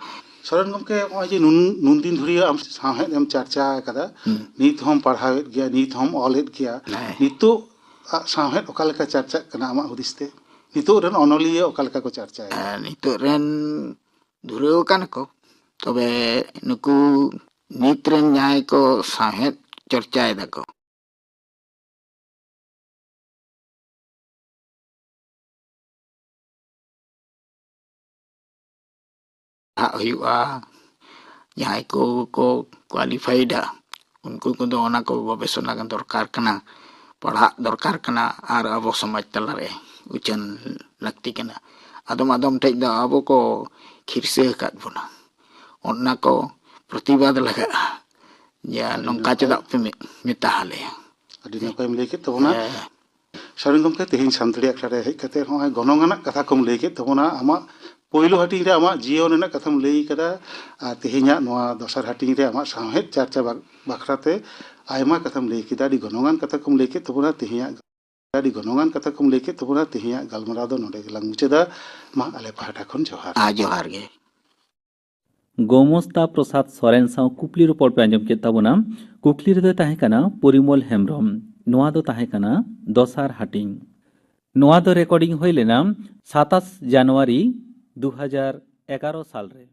ᱥᱚᱨᱮᱱ ᱜᱚᱢᱠᱮ, ᱱᱚᱜᱼᱚᱭ ᱡᱮ ᱱᱩᱱ-, ᱱᱩᱱ ᱫᱤᱱ ᱫᱷᱩᱨᱤᱭᱟᱹ ᱟᱢ ᱥᱟᱶᱦᱮᱫ ᱮᱢ ᱪᱟᱨᱪᱟ ᱟᱠᱟᱫᱟ, ᱦᱩᱸ᱾ ᱱᱤᱛ ᱦᱚᱸᱢ ᱯᱟᱲᱦᱟᱣᱮᱫ ᱜᱮᱭᱟ, ᱱᱤᱛ ᱦᱚᱸᱢ ᱚᱞᱮᱫ ᱜᱮᱭᱟ, ᱦᱮᱸ᱾ ᱱᱤᱛᱚᱜ ᱟᱜ ᱥᱟᱶᱦᱮᱫ ᱚᱠᱟ ᱞᱮᱠᱟ ᱪᱟᱨᱪᱟᱜ ᱠᱟᱱᱟ ᱟᱢᱟᱜ ᱦᱩᱫᱤᱥ ᱛᱮ? ᱱᱤᱛᱚᱜ ᱨᱮᱱ ᱚᱱᱚᱞᱤᱭᱟᱹ ᱚᱠᱟ ᱞᱮᱠᱟ ᱠᱚ ᱪᱟᱨᱪᱟᱭᱮᱫᱟ? ᱦᱮᱸ, ᱱᱤᱛᱚᱜ ᱨᱮᱱ ᱫᱷᱩᱨᱟᱹᱣ ᱟᱠᱟᱱᱟ ᱠᱚ, ᱛᱚᱵᱮ ᱱᱩᱠᱩ ᱱᱤᱛ ᱨᱮᱱ ᱡᱟᱦᱟᱸᱭ ᱠᱚ ᱥᱟᱶᱦᱮᱫ ᱪᱚᱨᱪᱟᱭ ᱫᱟᱠᱚ, ᱯᱟᱲᱦᱟᱜ ᱦᱩᱭᱩᱜᱼᱟ, ᱡᱟᱦᱟᱸᱭ ᱠᱚ ᱠᱚ ᱠᱳᱣᱟᱞᱤᱯᱷᱟᱭᱤᱰᱟ, ᱩᱱᱠᱩ ᱠᱚᱫᱚ ᱚᱱᱟ ᱠᱚ ᱜᱚᱵᱮᱥᱚᱱᱟ ᱫᱚᱨᱠᱟᱨ ᱠᱟᱱᱟ, ᱯᱟᱲᱦᱟᱜ ᱫᱚᱨᱠᱟᱨ ᱠᱟᱱᱟ, ᱟᱨ ᱟᱵᱚ ᱥᱚᱢᱟᱡᱽ ᱛᱟᱞᱟᱨᱮ ᱩᱪᱷᱟᱹᱱ ᱞᱟᱹᱠᱛᱤ ᱠᱟᱱᱟ᱾ ᱟᱫᱚᱢ ᱟᱫᱚᱢ ᱴᱷᱮᱡ ᱫᱚ ᱟᱵᱚ ᱠᱚ ᱠᱷᱤᱨᱥᱟᱹ ᱟᱠᱟᱫ ᱵᱚᱱᱟ, ᱚᱱᱟ ᱠᱚ ᱯᱨᱚᱛᱤᱵᱟᱫ ᱞᱟᱜᱟᱜᱼᱟ᱾ ᱡᱮ ᱟᱹᱰᱤ ᱱᱚᱝᱠᱟ ᱱᱟᱯᱟᱭ᱾ ᱪᱮᱫᱟᱜ ᱯᱮ ᱢᱮ-, ᱢᱮᱛᱟ ᱟᱞᱮᱭᱟ? ᱟᱹᱰᱤ ᱱᱟᱯᱟᱭᱮᱢ ᱞᱟᱹᱭ ᱠᱮᱫ ᱛᱟᱵᱚᱱᱟ᱾ ᱦᱮᱸ᱾ ᱥᱚᱨᱮᱱ ᱜᱚᱢᱠᱮ, ᱛᱮᱦᱮᱧ ᱥᱟᱱᱛᱟᱲᱤ ᱟᱠᱷᱲᱟ ᱨᱮ ᱦᱮᱡ ᱠᱟᱛᱮ ᱱᱚᱜᱼᱚᱭ ᱜᱚᱱᱚᱝ ᱟᱱᱟᱜ ᱠᱟᱛᱷᱟ ᱠᱚᱢ ᱞᱟᱹᱭ ᱠᱮᱫ ᱛᱟᱵᱚᱱᱟ, ᱟᱢᱟᱜ ᱯᱳᱭᱞᱳ ᱦᱟᱹᱴᱤᱧ ᱨᱮ ᱟᱢᱟᱜ ᱡᱤᱭᱚᱱ ᱨᱮᱱᱟᱜ ᱠᱟᱛᱷᱟᱢ ᱞᱟᱹᱭ ᱠᱟᱫᱟ, ᱟᱨ ᱛᱮᱦᱮᱧᱟᱜ ᱱᱚᱣᱟ ᱫᱚᱥᱟᱨ ᱦᱟᱹᱴᱤᱧ ᱨᱮ ᱟᱢᱟᱜ ᱥᱟᱶᱦᱮᱫ ᱪᱟᱨᱪᱟ ᱵᱟ-, ᱵᱟᱠᱷᱨᱟ ᱛᱮ ᱟᱭᱢᱟ ᱠᱟᱛᱷᱟᱢ ᱞᱟᱹᱭ ᱠᱮᱫᱟ, ᱟᱹᱰᱤ ᱜᱚᱱᱚᱝᱟᱱ ᱠᱟᱛᱷᱟ ᱠᱚᱢ ᱞᱟᱹᱭ ᱠᱮᱫ ᱛᱟᱵᱚᱱᱟ᱾ ᱛᱮᱦᱮᱧᱟᱜ, ᱟᱹᱰᱤ ᱜᱚᱱᱚᱝᱟᱱ ᱠᱟᱛᱷᱟ ᱠᱚᱢ ᱞᱟᱹᱭ ᱠᱮᱫ ᱛᱟᱵᱚᱱᱟ᱾ ᱛᱮᱦᱮᱧᱟᱜ ᱜᱟᱞᱢᱟᱨᱟᱣ ᱫᱚ ᱱᱚᱰᱮ ᱜᱮᱞᱟᱝ ᱢᱩᱪᱟᱹᱫᱟ᱾ ᱢᱟ, ᱟᱞᱮ ᱯᱟᱦᱴᱟ ᱠᱷᱚᱱ ᱡᱚᱦᱟᱨ᱾ ᱟ, ᱡᱚᱦᱟᱨ ᱜᱮ᱾ ᱜᱳᱢᱚᱥᱛᱟ ᱯᱨᱚᱥᱟᱫᱽ ᱥᱚᱨᱮᱱ ᱥᱟᱶ ᱠᱩᱠᱞᱤ ᱨᱚᱯᱚᱲ ᱯᱮ ᱟᱸᱡᱚᱢ ᱠᱮᱫ ᱛᱟᱵᱚᱱᱟ᱾ ᱠᱩᱠᱞᱤ ᱨᱮᱫᱚᱭ ᱛᱟᱦᱮᱸ ᱠᱟᱱᱟ ᱯᱚᱨᱤᱢᱚᱞ ᱦᱮᱢᱵᱽᱨᱚᱢ᱾ ᱱᱚᱣᱟ ᱫᱚ ᱛᱟᱦᱮᱸ ᱠᱟᱱᱟ ᱫᱚᱥᱟᱨ ᱦᱟᱹᱴᱤᱧ᱾ ᱱᱚᱣᱟ ᱫᱚ ᱨᱮᱠᱚᱨᱰᱤᱝ ᱦᱩᱭ ᱞᱮᱱᱟ ᱥᱟᱛᱟᱥ ᱡᱟᱱᱩᱣᱟᱨᱤ ᱫᱩ ᱦᱟᱡᱟᱨ ᱮᱜᱟᱨᱚ ᱥᱟᱞ ᱨᱮ᱾